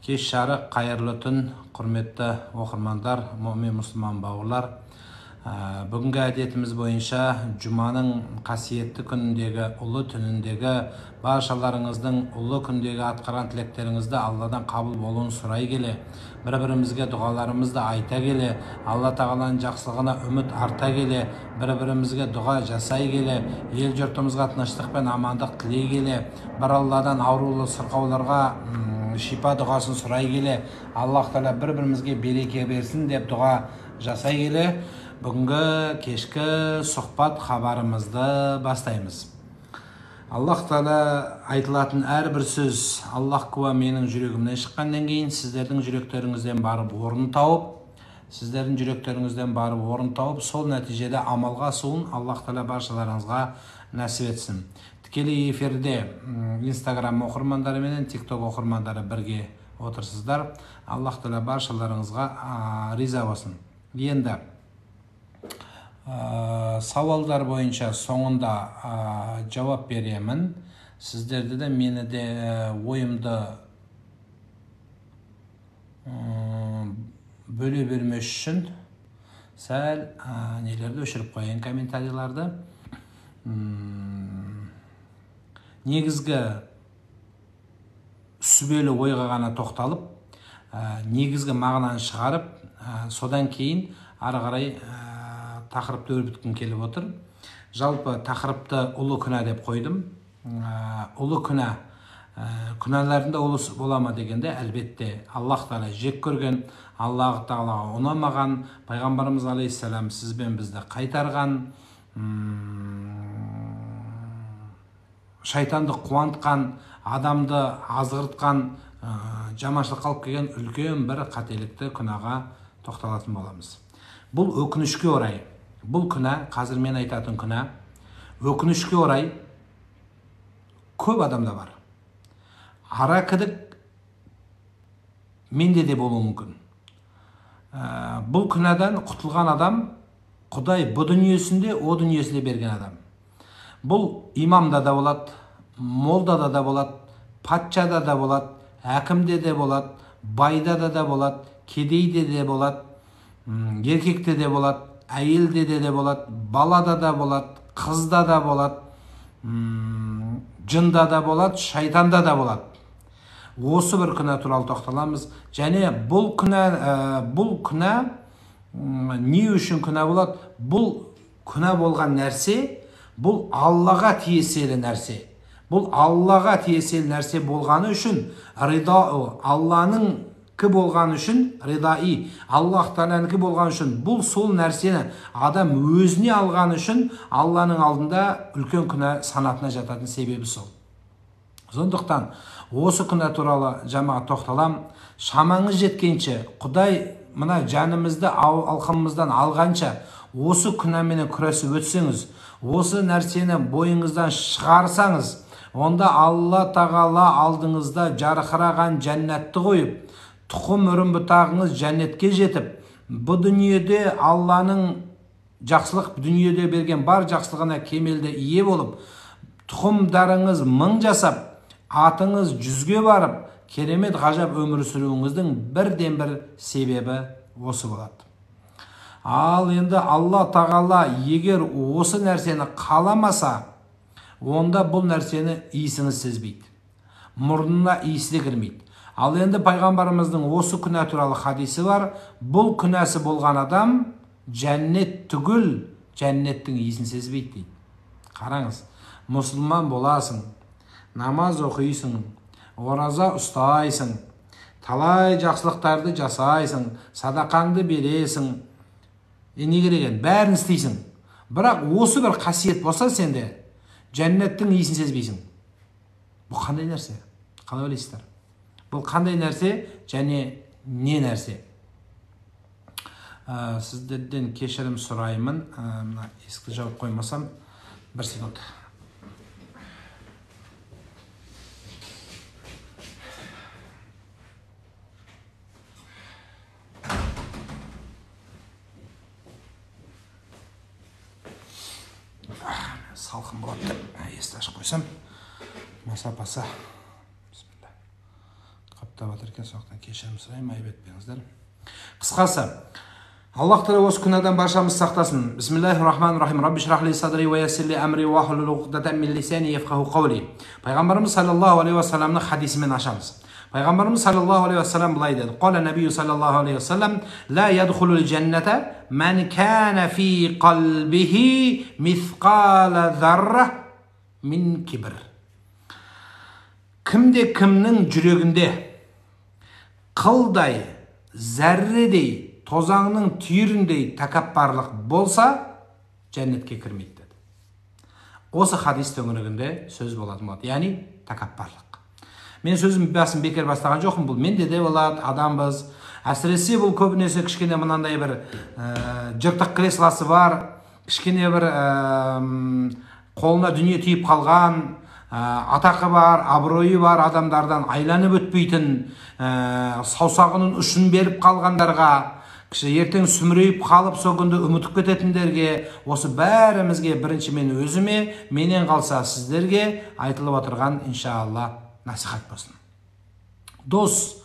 Кеш жарық, қайырлы түн, құрметті оқырмандар, мұмин мұсылман бауырлар. Бүгінгі әдетіміз бойынша жұманың қасиетті күніндегі, ұлы түніндегі баршаларыңыздың ұлы күндегі атқарған тілектеріңізді Алладан қабыл болуын сұрай келе, бір-бірімізге дұғаларымызды айта келе, Алла тағаланың жақсылығына үміт арта келе, бір-бірімізге дұға жасай келе, ел жұртымызға тыныштық пен амандық тілей келе, бір Алладан аурулы сырқауларға шипа дұғасын сұрай келе, Аллах тағала бір-бірімізге береке берсін деп дұға жасай келе, бүгінгі кешкі сұхбат хабарымызды бастаймыз. Аллах тағала айтылатын әрбір сөз Аллах куә менің жүрегімнен шыққаннан кейін сіздердің жүректеріңізден барып орын тауып, сіздердің жүректеріңізден барып орын тауып, сол нәтижеде амалға асуын Аллах тағала баршаларыңызға нәсіп етсін. Тікелей эфирде Инстаграм оқырмандары менен TikTok оқырмандары бірге отырсыздар. Аллах тағала баршаларыңызға риза болсын. Енді сауалдар бойынша соңында жауап беремін. Сіздерді де мені де ойымды бөле бермес үшін сәл нелерді өшіріп қояйын, комментарийларды. Негізгі сүбелі ойға ғана тоқталып, негізгі мағынаны шығарып, содан кейін ары қарай тақырыпты өрбіткім келіп отыр. Жалпы тақырыпты ұлы күнә деп қойдым. Ұлы күнә, күнәләрінде ұлысы бола ма дегенде, әлбетте Аллах тағала жек көрген, Аллах тағалаға ұнамаған, пайғамбарымыз алейхиссалам сіз бен бізді қайтарған, шайтанды қуантқан, адамды азғыртқан, жаманшылыққа алып келген үлкен бір қателікті күнәға тоқталатын боламыз. Бұл өкінішке орай, бұл күнә, қазір мен айтатын күнә, өкінішке орай көп адамда бар. Ара кідік менде де болуы мүмкін. Бұл күнәдан құтылған адам, Құдай бұ дүниесінде, о дүниесінде берген адам. Бұл имамда да болады, молдада да болады, патшада да болады, әкімде де болады, байда да болады, кедейде де болады, еркекте де болады, әйелде де болады, балада да болады, қызда да болады, жында да болады, шайтанда да болады. Осы бір күнә туралы тоқталамыз. Және бұл күнә не үшін күнә болады? Бұл күнә болған нәрсе, бұл Аллаға тиеселі нәрсе. Бұл Аллаға тиеселі нәрсе болғаны үшін, рида, Алланың кі болған үшін, ридаи, Аллах тағаланікі болған үшін, бұл сол нәрсені адам өзіне алған үшін Алланың алдында үлкен күнә санатына жататын себебі сол. Сондықтан осы күнә туралы жамағат тоқталам. Шамаңыз жеткенше, Құдай мына жанымызды алқымымыздан алғанша осы күнәменен күресіп өтсеңіз, осы нәрсені бойыңыздан шығарсаңыз, онда Алла тағала алдыңызда жарқыраған жәннатты қойып, тұқым үрім бұтағыңыз жәннатке жетіп, бұ дүниеде Алланың жақсылық, дүниеде берген бар жақсылығына кемелді ие болып, тұқымдарыңыз мың жасап, атыңыз 100-ге барып, керемет ғажап өмір сүруіңіздің бірден бір себебі осы болады. Ал енді Алла тағала егер осы нәрсені қаламаса, онда бұл нәрсені иісіңіз сезбейді, мұрнына иісі де кірмейді. Ал енді пайғамбарымыздың осы күнә туралы хадисі бар. Бұл күнәсі болған адам жәннет түгіл, жәннеттің иісін сезбейді дейді. Қараңыз, мұсылман боласың, намаз оқисың, ораза ұстайсың, талай жақсылықтарды жасайсың, садақаңды бересің, не керек енді, бәрін істейсің. Бірақ осы бір қасиет болса сенде, жәннаттың иісін сезбейсің. Бұл қандай нәрсе? Қалай ойлайсыздар? Бұл қандай нәрсе және не нәрсе? Сіздерден кешірім сұраймын. Мына есікті жауып қоймасам, бір секунд. Салқын болады деп есікті ашып қойсам, маса-паса. Қаптап жатыр екен, сондықтан кешірім сұраймын, айып етпеңіздер. Қысқасы, Аллах тағала осы күнәдан баршамызды сақтасын. Бисмиллахи рахмани рахим. Рабби шрах ли садри ва яссир ли амри уахлул уқдатан мин лисани яфқаху қаули. Пайғамбарымыз саллаллаху алейхи уассаламның хадисімен ашамыз. Пайғамбарымыз саллаллаху алейхи уассалам былай деді: Қала набию саллаллаху алейхи уассалам, ла ядхулул жанната ман кана фи қалбихи мисқала зарра мин кибр. Кімде кімнің жүрегінде қылдай, зәрредей, тозаңның түйіріндей тәкаппарлық болса, жәннетке кірмейді деді. Осы хадис төңірегінде сөз болатын болады, яғни тәкаппарлық. Мен сөзім басын бекер бастаған жоқпын, бұл менде де болады, адамбыз. Әсіресе бұл көбінесе кішкене мынандай бір жыртық креслосы бар, кішкене бір қолына дүние тиіп қалған, атақы бар, абыройы бар адамдардан айланып өтпейтін, саусағының ұшын беріп қалғандарға, кіші ертең сүмірейіп қалып сол күнді ұмытып кететіндерге, осы бәрімізге, бірінші мен өзіме, менен қалса сіздерге айтылып отырған иншалла насихат болсын. Дос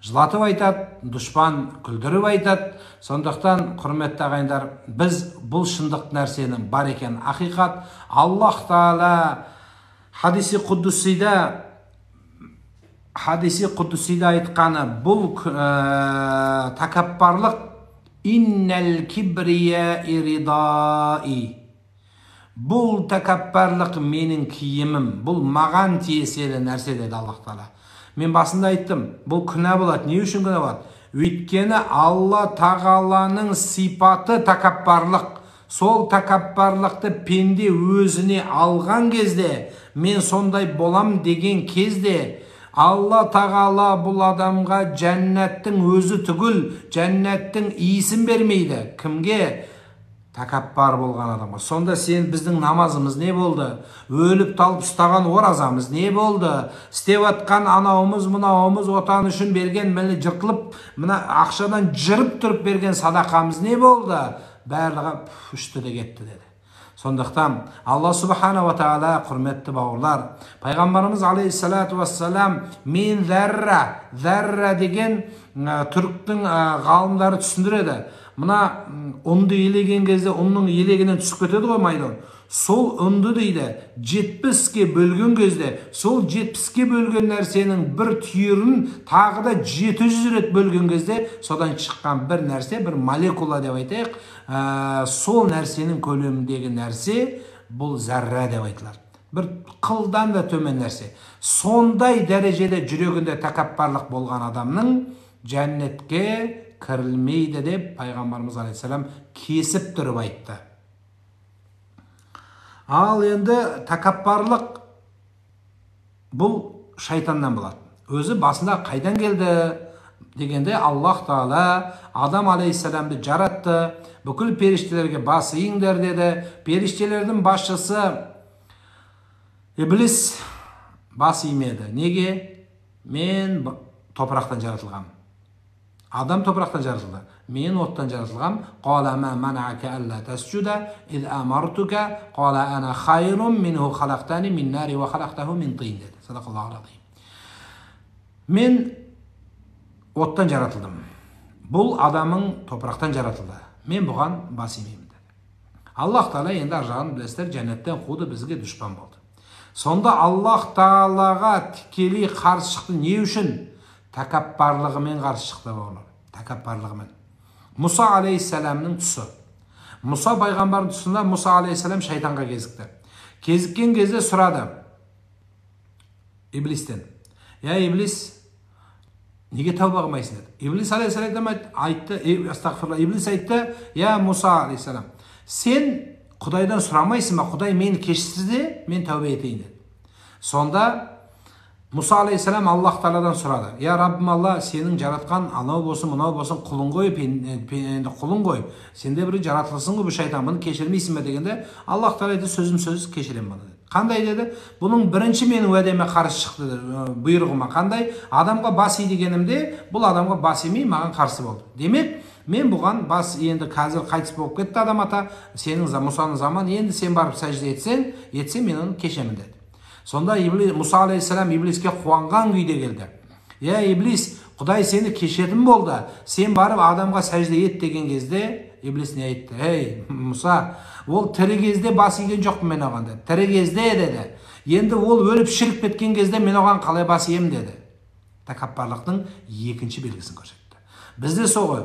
жылатып айтады, дұшпан күлдіріп айтады. Сондықтан, құрметті ағайындар, біз бұл шындық нәрсенің бар екен ақиқат. Аллах тағала хадиси құддусида айтқаны бұл тәкаппарлық, иннал кибрия ридаи. Бұл тәкаппарлық менің киімім, бұл маған тиеселі нәрсе деді Аллах тағала. Мен басында айттым, бұл күнә болады. Не үшін күнә болады? Өйткені Алла тағаланың сипаты тәкаппарлық. Сол тәкаппарлықты пенде өзіне алған кезде, мен сондай болам деген кезде, Алла тағала бұл адамға жәннаттың өзі түгіл, жәннаттың иісін бермейді. Кімге? Тәкаппар болған адамға. Сонда сен біздің намазымыз не болды? Өліп талып ұстаған оразамыз не болды? Істеп атқан анауымыз, мынауымыз, отан үшін берген, міне жыртылып, мына ақшадан жырып тұрып берген садақамыз не болды? Барлығы ұшты да кетті деді. Сондықтан Алла субхана ва тағала, құрметті бауырлар, пайғамбарымыз алейхиссалату вассалам мен зәрра, зәрра деген түріктің ғалымдары түсіндіреді. Мына ұнды елеген кезде ұнның елегінен түсіп кетеді ғой майдан. Сол ұнды дейді 70-ке бөлген кезде, сол 70-ке бөлген нәрсенің бір түйірін тағы да 700 рет бөлген кезде, содан шыққан бір нәрсе, бір молекула деп айтайық, сол нәрсенің көлеміндегі нәрсе бұл зәрра деп айтылады. Бір қылдан да төмен нәрсе. Сондай дәрежеде жүрегінде тәкаппарлық болған адамның жәннетке кірілмейді деп пайғамбарымыз алейхиссалам кесіп тұрып айтты. Ал енді тәкаппарлық бұл шайтаннан болады. Өзі басында қайдан келді дегенде, Аллах тағала Адам алейхиссаламды жаратты, бүкіл періштелерге бас иіңдер деді. Періштелердің басшысы Иблис бас имеді. Неге? Мен топырақтан жаратылғам. Адам топырақтан жаратылды. Мен оттан жаратылғам. Қала ма манака алла тасжуда из амартука қала ана хайрун минху халақтани мин нари ва халақтаху мин тин деді. Садақаллаху азим. Мен оттан жаратылдым. Бұл адамың топырақтан жаратылды. Мен бұған бас имеймін деді. Аллах тағала енді ар жағын білесіздер, жәннаттен қуды, бізге дұшпан болды. Сонда Аллах тағалаға тікелей қарсы шықты. Не үшін? Тәкаппарлығымен қарсы шықты бауырлар. Тәкаппарлығымен. Мұса алейхиссаламның тұсы. Мұса пайғамбардың тұсында Мұса алейхиссалам шайтанға кезікті. Кезіккен кезде сұрады Иблистен. Я Иблис, неге тәуба қылмайсың деді. Иблис алейхиссалам айтты, астағфирулла, Иблис айтты, я Мұса алейхиссалам, сен Құдайдан сұрамайсың ба? Құдай мені кешірсе де, мен тәубе етейін деді. Сонда Мұса алейхиссалам Аллах тағаладан сұрады. Я Раббым Алла, сенің жаратқан анау болсын, мынау болсын, құлың ғой, енді құлың ғой. Сен де бір жаратылысың ғой, бұл шайтан, бұны кешірмейсің бе дегенде, Аллах тағала айтты, сөзім сөз кешіремін бұны деді. Қандай деді? Бұның бірінші менің уәдеме қарсы шықты деді, бұйрығыма қандай? Адамға бас и дегенімде, бұл адамға бас имей маған қарсы болды. Демек, мен бұған бас енді қазір қайтыс болып кетті адам ата, сенің Мұсаның заманы, енді сен барып сәжде етсең, етсең мен оны кешемін деді. Сонда Мұса алейхиссалам Иблиске қуанған күйде келді. Я Иблис, Құдай сені кешетін болды, сен барып адамға сәжде ет деген кезде, Иблис не айтты? Ей, Мұса, ол тірі кезде бас иген жоқпын мен оған деді. Тірі кезде деді. Енді ол өліп шіріп кеткен кезде мен оған қалай бас иемін деді. Тәкаппарлықтың екінші белгісін көрсетті. Бізде сол ғой,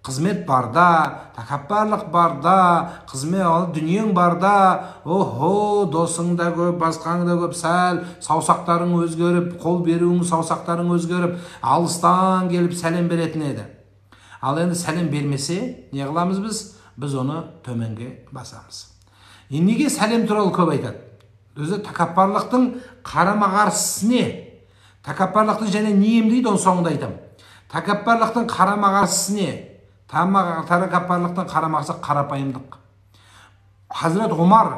қызмет барда, тәкаппарлық барда, қызмет дүниең барда, охо, досың да көп, басқаң да көп, сәл саусақтарың өзгеріп, қол беруің саусақтарың өзгеріп, алыстан келіп сәлем беретін еді. Ал енді сәлем бермесе, не қыламыз біз? Біз оны төменге басамыз. Неге сәлем туралы көп айтады? Өзі тәкаппарлықтың қарама-қарсысы не? Тәкаппарлықты және не емдейді, оның соңында айтамын. Тәкаппарлықтың қарама-қарсысы не? Тәкаппарлықтың қарама-қарсысы қарапайымдық. Хазірет Омар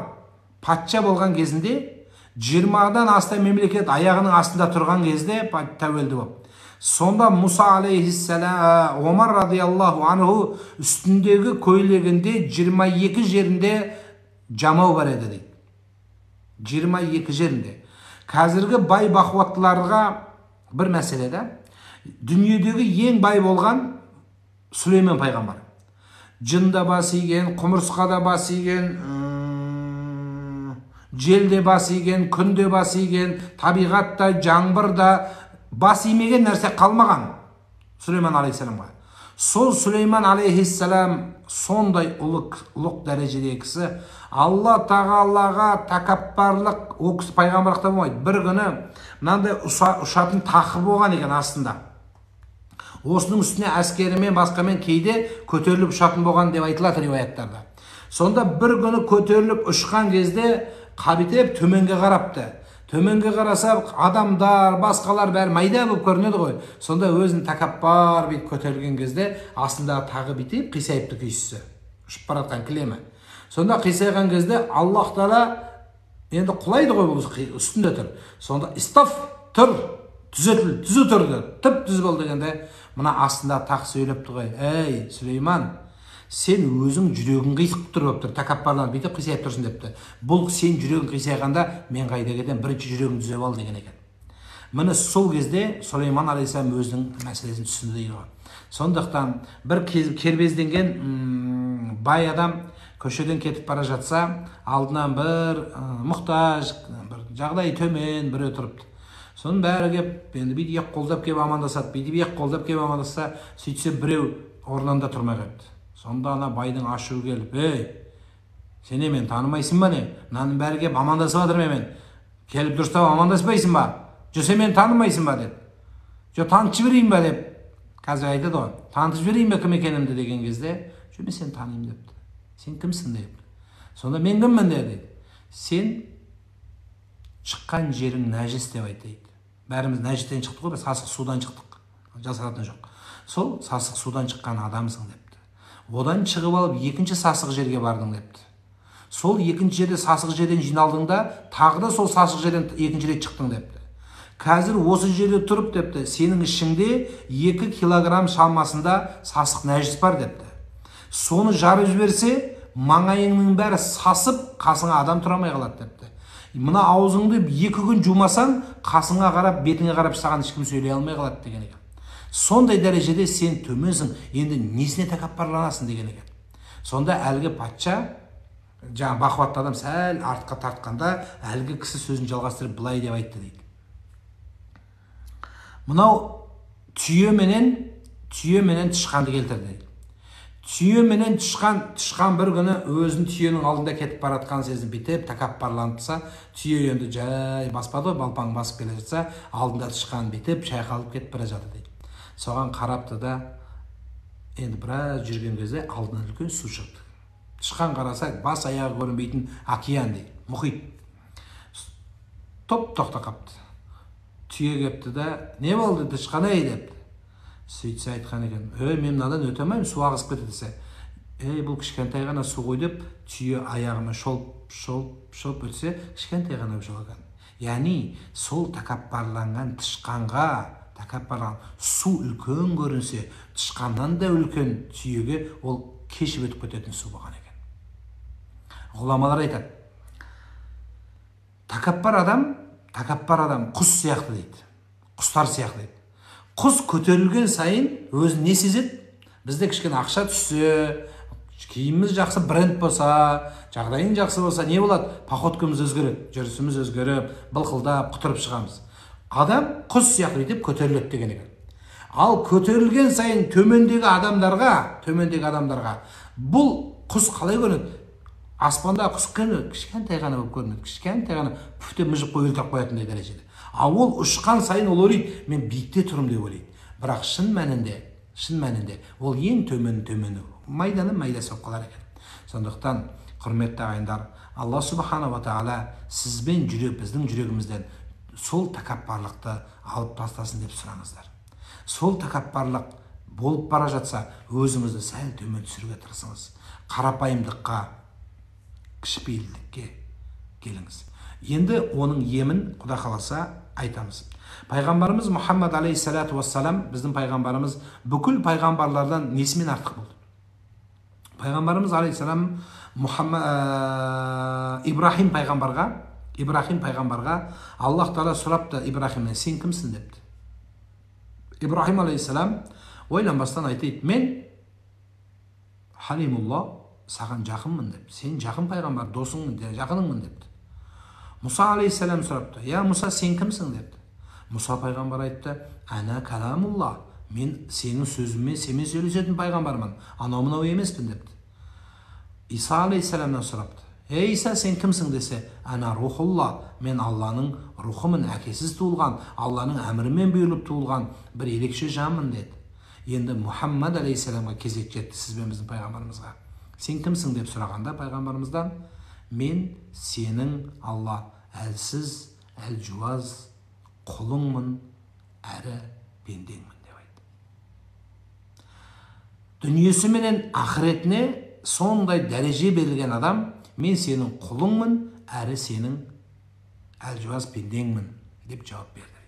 патша болған кезінде 20-дан астам мемлекет аяғының астында тұрған кезде тәуелді болып. Сонда Мұса алейхиссалам, Омар радиаллаху анху үстіндегі көйлегінде 22 жерінде жамау бар еді дейді. 22 жерінде. Қазіргі бай бақуаттыларға бір мәселе да. Дүниедегі ең бай болған Сүлеймен пайғамбар. Жын да бас иген, құмырсқа да бас иген, жел де бас иген, күн де бас иген, табиғат та, жаңбыр да бас имеген нәрсе қалмаған Сүлейман алейхиссаламға. Сол Сүлейман алейхиссалам сондай ұлық дәрежедегі кісі, Алла тағалаға тәкаппарлық, ол кісі пайғамбарлықта болмайды. Бір күні мынандай ұшатын тақы болған екен астында. Осының үстіне әскерімен басқамен кейде көтеріліп ұшатын болған деп айтылады риуаяттарда. Сонда бір күні көтеріліп ұшқан кезде қабитеп төменге қарапты. Төменге қараса адамдар, басқалар бәрі майда болып көрінеді ғой. Сонда өзін тәкаппар бүйтіп көтерілген кезде астындағы тағы бүйтіп қисайыпты күйсісі. Ұшып бара жатқан кілемі. Сонда қисайған кезде Аллах тағала енді құлайды ғой, бұл үстінде тұр. Сонда истаф тұр, түзетіл, түзу тұр деді. Тіп түз бол дегенде мына астында тақ сөйлепті ғой. Ей, Сүлейман, сен өзің жүрегің қисық тұр болып тұр, тәкаппарланып бүйтіп қисайып тұрсың депті. Бұл сен жүрегің қисайғанда мен қайда кетемін, бірінші жүрегіңді түзеп ал деген екен. Міне сол кезде Сүлейман алейхиссалам өзінің мәселесін түсінді дейді ғой. Сондықтан бір кербезденген бай адам көшеден кетіп бара жатса, алдынан бір мұқтаж, бір жағдайы төмен біреу тұрыпты. Соның бәрі кеп, енді бүйтіп екі қолдап кеп амандасады, бүйтіп екі қолдап кеп амандасса, сөйтсе біреу орнында тұрмай қойыпты. Сонда ана байдың ашуы келіп, ей, сен мен танымайсың ба не? Мынаның бәрі кеп амандасып жатыр мен. Келіп дұрыстап амандаспайсың ба? Жоқ, сен мені танымайсың ба деп. Жоқ, танытып жіберейін ба деп. Қазір айтады ғой, танытып жіберейін бе кім екенімді деген кезде, жоқ, мен сені танимын депті. Сен кімсің депті. Сонда мен кіммін деді. Сен шыққан жерің нәжіс деп айтты дейді. Бәріміз нәжістен шықтық қой, сасық судан шықтық. Жасыратын жоқ. Сол сасық судан шыққан адамсың депті. Одан шығып алып екінші сасық жерге бардың депті. Сол екінші жерде сасық жерден жиналдың да, тағы да сол сасық жерден екінші рет шықтың депті. Қазір осы жерде тұрып депті, сенің ішіңде 2 килограмм шамасында сасық нәжіс бар депті. Соны жарып жіберсе, маңайыңның бәрі сасып, қасыңа адам тұра алмай қалады депті. Мына аузыңды 2 күн жумасаң, қасыңа қарап, бетіңе қарап саған ешкім сөйлей алмай қалады деген екен. Сондай дәрежеде сен төменсің, енді несіне тәкаппарланасың деген екен. Сонда әлгі патша, жаңа бақуатты адам сәл артқа тартқанда, әлгі кісі сөзін жалғастырып былай деп айтты дейді. Мынау түйе менен тышқанды келтірді дейді. Түйе менен тышқан бір күні өзін түйенің алдында кетіп бара жатқанын сезініп бүйтіп тәкаппарланып тұрса, түйе енді жай баспады ғой, балпаң басып келе жатса, алдында тышқан бүйтіп шайқалып кетіп бара жатыр дейді. Соған қарапты да, енді біраз жүрген кезде алдынан үлкен су шықты. Тышқан қараса, бас аяғы көрінбейтін океан дейді, мұхит. Топ тоқта қапты. Түйе кепті да, не болды тышқан ей депті. Сөйтсе айтқан екен, ей, мен мынадан өте алмаймын, су ағызып кетті десе, ей, бұл кішкентай ғана су ғой деп, түйе аяғымен шолп, шолп, шолп өтсе, кішкентай ғана жол екен. Яғни, сол тәкаппарланған тышқанға, тәкаппарланған су үлкен көрінсе, тышқаннан да үлкен түйеге ол кешіп өтіп кететін су болған екен. Ғұламалар айтады, тәкаппар адам құс сияқты дейді, құстар сияқты дейді. Құс көтерілген сайын өзін не сезеді? Бізде кішкене ақша түссе, киіміміз жақсы бренд болса, жағдайың жақсы болса, не болады? Походкамыз өзгереді, жүрісіміз өзгеріп, былқылдап, құтырып шығамыз. Адам құс сияқты бүйтіп көтеріледі деген екен. Ал көтерілген сайын төмендегі адамдарға бұл құс қалай көрінеді? Аспанда құс кішкентай ғана болып көрінеді, кішкентай ғана пүфтеп мыжып қойып өлтіріп қоятындай дәрежеде. Ал ол ұшқан сайын ол ойлайды, мен биікте тұрмын деп ойлайды. Бірақ шын мәнінде ол ең төмені, майданың майдасы болып қалар екен. Сондықтан, құрметті ағайындар, Алла субханала тағала сізбен жүрек, біздің жүрегімізден сол тәкаппарлықты алып тастасын деп сұраңыздар. Сол тәкаппарлық болып бара жатса, өзіңізді сәл төмен түсіруге тырысыңыз. Қарапайымдыққа, кішіпейілдікке келіңіз. Енді оның емін Құда қаласа айтамыз. Пайғамбарымыз Мұхаммад алейхиссалату вассалам, біздің пайғамбарымыз бүкіл пайғамбарлардан несімен артық болды? Пайғамбарымыз алейхиссалам Ибрахим пайғамбарға Аллах тағала сұрапты Ибрахимнен, сен кімсің депті. Ибрахим алейхиссалам ойланбастан айтады, мен Халимулла, саған жақынмын деп. Сен жақын пайғамбар, досыңмын, жақыныңмын депті. Мұса алейхиссалам сұрапты, я Мұса, сен кімсің депті. Мұса пайғамбар айтты, әна каламулла, мен сенің сөзіңмен сенімен сөйлесетін пайғамбармын, анау мынау емеспін депті. Иса алейхиссаламнан сұрапты, ей Иса, сен кімсің десе, әна рухулла, мен Алланың рухымын, әкесіз туылған, Алланың әмірімен бұйырылып туылған бір ерекше жанмын деді. Енді Мұхаммад алейхиссаламға кезек жетті, сіз бен біздің пайғамбарымызға. Сен кімсің деп сұрағанда пайғамбарымыздан, мен сенің Алла әлсіз, әлжуаз құлыңмын, әрі пендеңмін деп айтты. Дүниесі менен ақыретіне сондай дәреже берілген адам, мен сенің құлыңмын, әрі сенің әлжуаз пендеңмін деп жауап берді.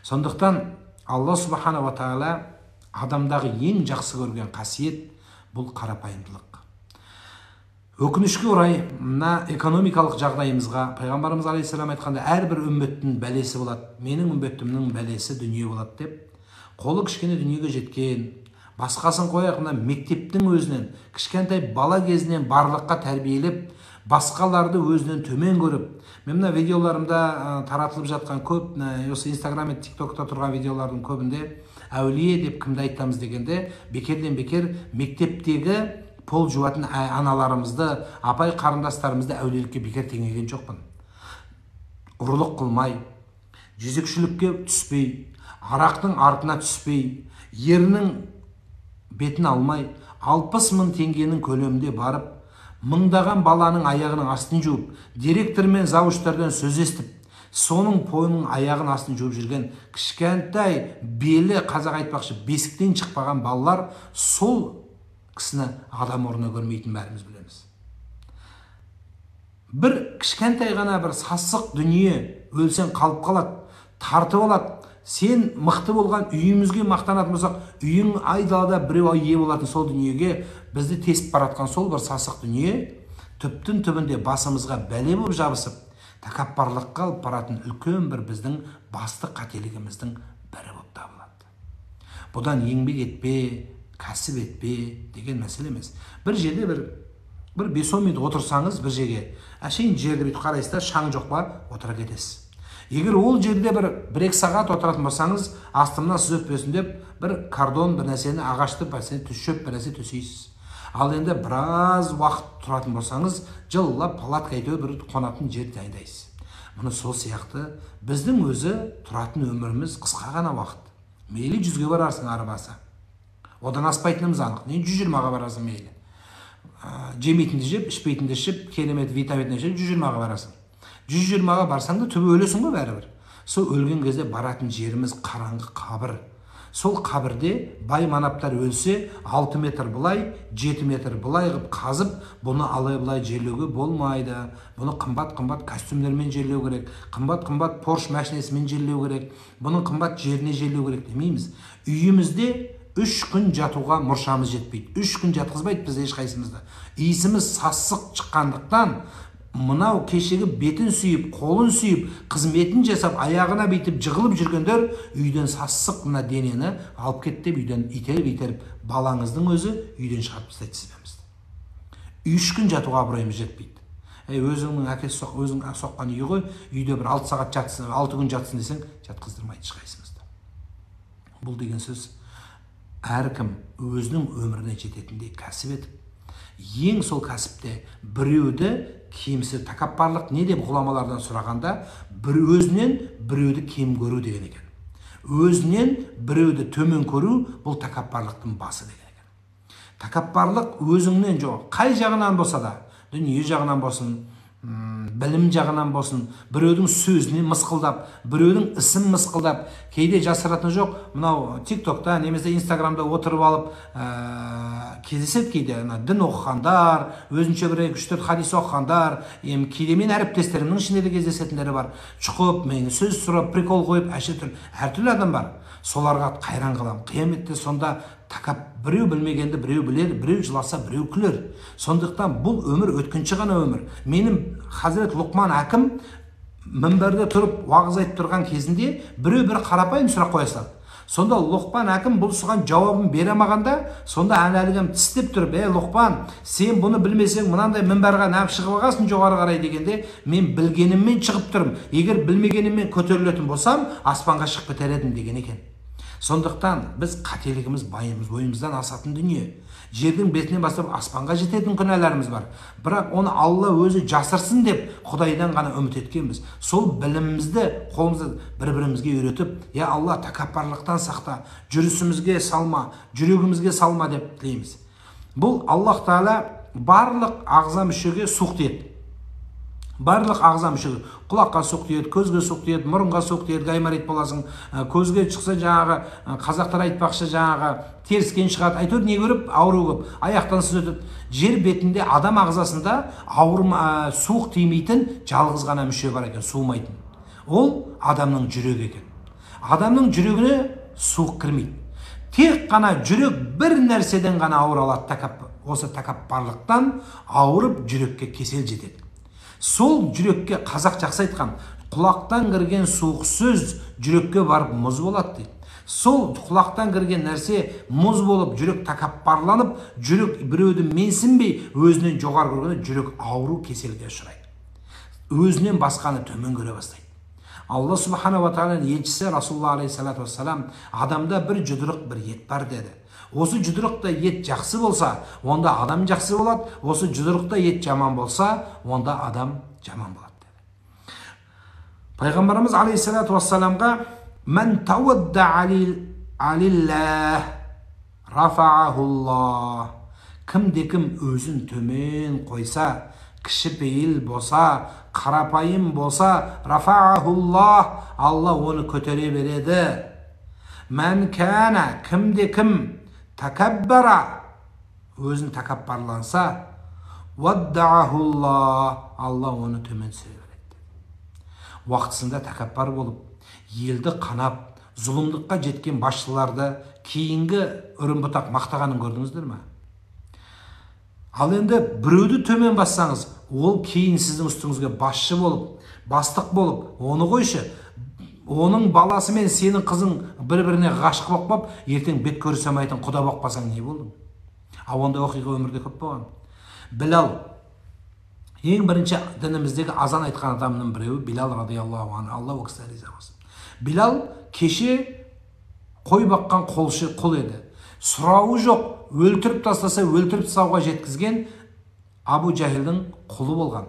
Сондықтан Алла субханала тағала адамдағы ең жақсы көрген қасиет бұл қарапайымдылық. Өкінішке орай, мына экономикалық жағдайымызға пайғамбарымыз алейхиссалам айтқанда, әрбір үмбеттің бәлесі болады, менің үмбетімнің бәлесі дүние болады деп, қолы кішкене дүниеге жеткен, басқасын қояйық, мына мектептің өзінен, кішкентай бала кезінен барлыққа тәрбиелеп, басқаларды өзінен төмен көріп, мен мына видеоларымда таратылып жатқан көп, осы Инстаграм мен ТикТокта тұрған видеолардың көбінде әулие деп кімді айтамыз дегенде, бекерден бекер мектептегі пол жуатын аналарымызды, апай қарындастарымызды әулиелікке бекер теңеген жоқпын. Ұрлық қылмай, жезөкшелікке түспей, арақтың артына түспей, ерінің бетін алмай, 60 мың теңгенің көлемінде барып, мыңдаған баланың аяғының астын жуып, директор мен завуштардан сөз естіп, соның пойының аяғын астын жуып жүрген кішкентай белі, қазақ айтпақшы, бесіктен шықпаған балалар сол кісіні адам орнына көрмейтін бәріміз білеміз. Бір кішкентай ғана бір сасық дүние өлсең қалып қалады, тартып алады. Сен мықты болған үйімізге мақтанатын болсақ, үйің айдалада біреу ие болатын сол дүниеге бізді тесіп баратқан сол бір сасық дүние түптің түбінде басымызға бәле болып жабысып, тәкаппарлыққа алып баратын үлкен бір біздің басты қателігіміздің бірі болып табылады. Бұдан еңбек етпе, кәсіп етпе деген мәселе емес. Бір жерде бір 5-10 минут отырсаңыз, бір жерге әшейін жерді бүйтіп қарайсыз да, шаң жоқ па, отыра кетесіз. Егер ол жерде бір-екі сағат отыратын болсаңыз, астымнан сіз өтпесін деп бір кардон, бір нәрсені, ағашты, бір нәрсені, шөп бір нәрсе төсейсіз. Ал енді біраз уақыт тұратын болсаңыз, жыллап палатка әйтеуір бір қонатын жер дайындайсыз. Мұны сол сияқты біздің өзі тұратын өміріміз қысқа ғана уақыт. Мейлі 100-ге барарсың ары баса. Одан аспайтынымыз анық. Не 120-ға барасың мейлі. Жемейтінді жеп, ішпейтінді ішіп, керемет витаминді ішіп 120-ға барасың. 120-ға барсаң да түбі өлесің ғой бәрібір. Сол өлген кезде баратын жеріміз қараңғы қабір. Сол қабірде бай манаптар өлсе 6 метр былай, 7 метр былай қып қазып, бұны алай былай жерлеуге болмайды. Бұны қымбат-қымбат костюмдермен жерлеу керек, қымбат-қымбат Порш машинасымен жерлеу керек, бұның қымбат жеріне жерлеу керек демейміз. Үйімізде 3 күн жатуға мұршамыз жетпейді. 3 күн жатқызбайды бізді ешқайсымызды. Иісіміз сасық шыққандықтан Мынау кешегі бетін сүйіп, қолын сүйіп, қызметін жасап, аяғына бүйтіп жығылып жүргендер үйден сасық мына денені алып кет деп үйден итеріп-итеріп, балаңыздың өзі үйден шығарып тастайды сізбемізді. 3 күн жатуға абыройымыз жетпейді. Ей, өзіңнің әкесі өзің соққан үй ғой, үйде бір 6 сағат жатсын, 6 күн жатсын десең, жатқыздырмайды ешқайсымызды. Бұл деген сөз, әркім өзінің өміріне жететіндей кәсіп етіп, ең сол кәсіпте біреуді кемсі, тәкаппарлық не деп ғұламалардан сұрағанда, бір өзінен біреуді кем көру деген екен. Өзінен біреуді төмен көру бұл тәкаппарлықтың басы деген екен. Тәкаппарлық өзіңнен жоқ, қай жағынан болса да, дүние жағынан болсын, білім жағынан болсын, біреудің сөзіне мысқылдап, біреудің ісін мысқылдап, кейде жасыратыны жоқ, мынау TikTokта немесе Инстаграмда отырып алып, кездеседі кейде ана дін оқығандар, өзінше бір 3-4 хадис оқығандар, кейде мен әріптестерімнің ішінде де кездесетіндері бар. Шұқып, мен сөз сұрап, прикол қойып, әртүрлі адам бар. Соларға қайран қаламын. Қияметте сонда біреу білмегенді біреу білер, біреу жыласа, біреу күлер. Сондықтан бұл өмір өткінші ғана өмір. Менің Хазірет Лұқман әкім мінберде тұрып уағыз айтып тұрған кезінде біреу бір қарапайым сұрақ қоя салды. Сонда Лұқпан әкім бұл сұраған жауабын бере алмағанда, сонда әлгім тістеп тұрып, «Ей, Лұқпан, сен бұны білмесең, мынандай мінбарға нәп шығып алғансың жоғары қарай» дегенде, мен білгеніммен шығып тұрмын. Егер білмегеніммен көтерілетін болсам, аспанға шығып кетер едім деген екен. Сондықтан біз қателігіміз байымыз, бойымыздан асатын дүние. Жердің бетінен бастап аспанға жететін күнәларымыз бар. Бірақ оны Алла өзі жасырсын деп Құдайдан ғана үміт еткенбіз. Сол білімімізді қолымызды бір-бірімізге үйретіп, «Я Алла, тәкаппарлықтан сақта, жүрісімізге салма, жүрегімізге салма» деп тілейміз. Бұл Аллах Тағала барлық ағза мүшеге суық тиеді. Барлық ағза мүшеге, құлаққа суық тиеді, көзге суық тиеді, мұрынға суық тиеді, гайморит боласың, көзге шықса жаңағы, қазақтар айтпақшы жаңағы теріскен шығады, әйтеуір не көріп ауру көп, аяқтан сыз өтеді. Жер бетінде адам ағзасында суық тимейтін жалғыз ғана мүше бар екен, суымайтын. Ол адамның жүрегі екен. Адамның жүрегіне суық кірмейді. Тек қана жүрек бір нәрседен ғана ауыра алады, осы тәкаппарлықтан ауырып жүрекке кесел жетеді. Сол жүрекке қазақ жақсы айтқан, құлақтан кірген суық сөз жүрекке барып мұз болады дейді. Сол құлақтан кірген нәрсе мұз болып, жүрек тәкаппарланып, жүрек біреуді менсінбей, өзінен жоғары көргенде жүрек ауру кеселге ұшырайды. Өзінен басқаны төмен көре бастайды. Алла субхана ва тағаланың елшісі Расулалла алейхиссалату вассалам адамда бір жұдырық бір ет бар деді. Осы жұдырықта ет жақсы болса, онда адам жақсы болады. Осы жұдырықта ет жаман болса, онда адам жаман болады деді. Пайғамбарымыз алейхиссалату вассаламға «Мән тауадда алиллах, рафаахуллах». Кімде кім өзін төмен қойса, кішіпейіл болса, қарапайым болса, рафаахуллах, Алла оны көтере береді. Мән кәна, кімде кім тәкәббара, өзін тәкәппарланса, уаддаахуллах, Алла оны төмен түсіре береді. Уақытысында тәкәппар болып, елді қанап, зұлымдыққа жеткен басшыларды кейінгі үрім-бұтақ мақтағанын көрдіңіздер ме? Ал енді біреуді төмен бассаңыз, ол кейін сіздің үстіңізге басшы болып, бастық болып, оны қойшы, оның баласы мен сенің қызың бір-біріне ғашық болып қалып, ертең бет көрісе алмайтын құда болып қалсаң не болдың? Ал ондай оқиға өмірде көп болған. Білал, ең бірінші дініміздегі азан айтқан адамның біреуі Билал радиаллаху анху, Алла ол кісіден риза болсын. Билал кеше қой баққан қолшы құл еді. Сұрауы жоқ, өлтіріп тастаса өлтіріп тастауға жеткізген Абу Жахилдің құлы болған.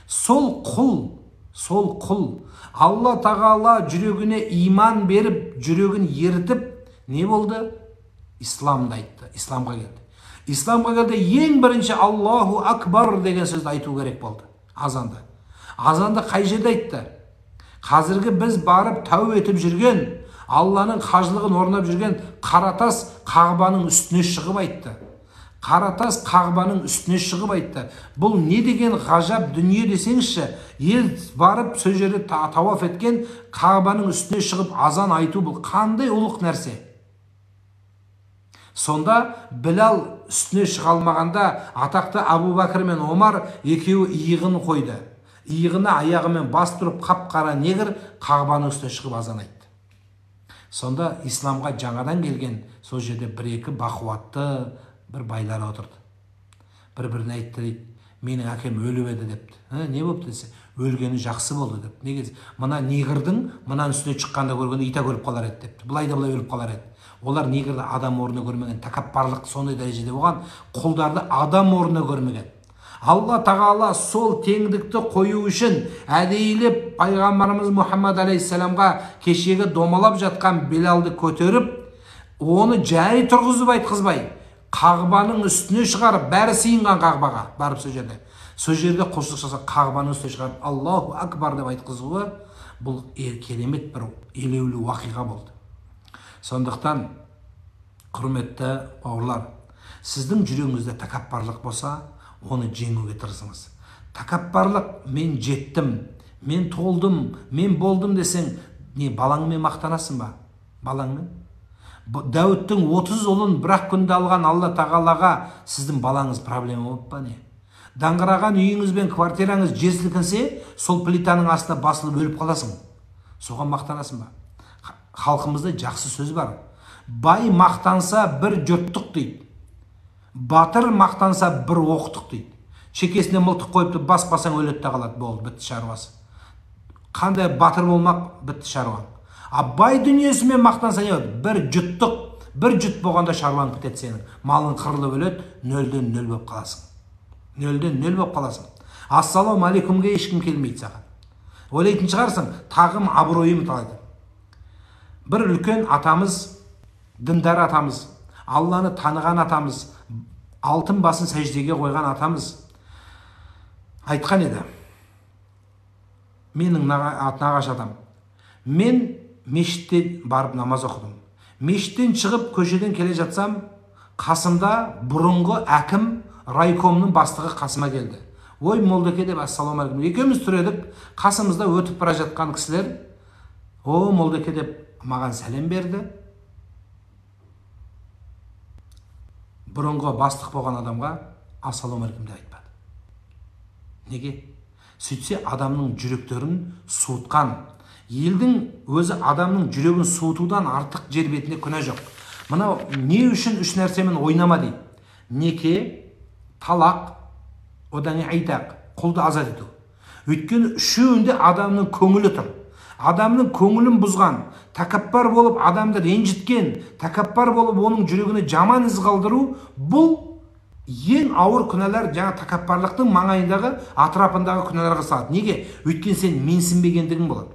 Сол құл Алла Тағала жүрегіне иман беріп, жүрегін ерітіп, не болды? Исламды айтты, исламға келді. Исламға келді, ең бірінші Аллаху Акбар деген сөзді айту керек болды азанды. Азанды қай жерде айтты? Қазіргі біз барып тәу етіп жүрген, Алланың қажылығын орнап жүрген Қаратас Қағбаның үстіне шығып айтты. Қаратас Қағбаның үстіне шығып айтты. Бұл не деген ғажап дүние десеңізші, ел барып сол жерде тауаф еткен Қағбаның үстіне шығып азан айту бұл қандай ұлық нәрсе. Сонда Білал үстіне шыға алмағанда атақты Абу Бәкір мен Омар екеуі иығын қойды. Иығына аяғымен бас тұрып қап-қара негр Қағбаның үстіне шығып азан айтты. Сонда исламға жаңадан келген сол жерде бір-екі бақуатты бір байлар отырды. Бір-біріне айтты дейді, менің әкем өліп еді депті. Не болыпты десе, өлгені жақсы болды деп. Неге? Мына негрдің мынаның үстіне шыққанда көргенде ит өліп қалар еді депті. Былай да былай өліп қалар еді. Олар негрді адам орнына көрмеген, тәкаппарлық сондай дәрежеде болған, құлдарды адам орнына көрмеген. Алла тағала сол теңдікті қою үшін әдейілеп пайғамбарымыз Мұхаммад алейхиссаламға кешегі домалап жатқан Белалды көтеріп, оны жай тұрғызып айтқызбай, Қағбаның үстіне шығарып, бәрі сыйынған Қағбаға барып сол жерде. Сол жерде құлшылық жасап, Қағбаның үстіне шығарып, Аллаху акбар деп айтқызуы бұл керемет бір елеулі уақиға болды. Сондықтан, құрметті бауырлар, сіздің жүрегіңізде тәкаппарлық болса, оны жеңуге тырысыңыз. Тәкаппарлық, мен жеттім, мен толдым, мен болдым десең, не балаңмен мақтанасың ба? Балаңмен? Дәуіттің 30 ұлын бір-ақ күнде алған Алла тағалаға сіздің балаңыз проблема болып па не? Даңғыраған үйіңіз бен квартираңыз жер сілкінсе, сол плитаның астына басылып өліп қаласың. Соған мақтанасың ба? Халқымызда жақсы сөз бар. Бай мақтанса бір жұрттық дейді. Батыр мақтанса бір оқтық дейді. Шекесіне мылтық қойыпты, баспасаң өледі де қалады, болды, бітті шаруасы. Қандай батыр болмақ, бітті шаруаң. А бай дүниесімен мақтанса не болады? Бір жұттық, бір жұт болғанда шаруаң бітеді сенің. Малың қырылып өледі, нөлден нөл болып қаласың. Нөлден нөл болып қаласың. Ассалаумағалейкумге ешкім келмейді саған. Ойлайтын шығарсың, тағым абыройым талайды. Бір үлкен атамыз, діндар атамыз, Алланы таныған атамыз, алтын басын сәждеге қойған атамыз айтқан еді. Менің нағашы атам. Мен мешітте барып намаз оқыдым. Мешіттен шығып көшеден келе жатсам, қасымда бұрынғы әкім райкомның бастығы қасыма келді. Ой, молдеке деп ассалаумағалейкум. Екеуміз тұр едік, қасымызда өтіп бара жатқан кісілер, о, молдеке деп маған сәлем берді. Бұрынғы бастық болған адамға ассалаумағалейкум деп айтпады. Неге? Сөйтсе адамның жүректерін суытқан, елдің өзі адамның жүрегін суытудан артық жер бетінде күнә жоқ. Мынау не үшін үш нәрсемен ойнама дейді. Неке, талақ, одан кейін айтақ, құлды азат ету. Өйткені үшеуінде адамның көңілі тұр. Адамның көңілін бұзған, тәкаппар болып адамды ренжіткен, тәкаппар болып оның жүрегіне жаман із қалдыру, бұл ең ауыр күнәлар, жаңа тәкаппарлықтың маңайындағы, атырапындағы күнәларға салады. Неге? Өйткені сен менсінбегендігің болады.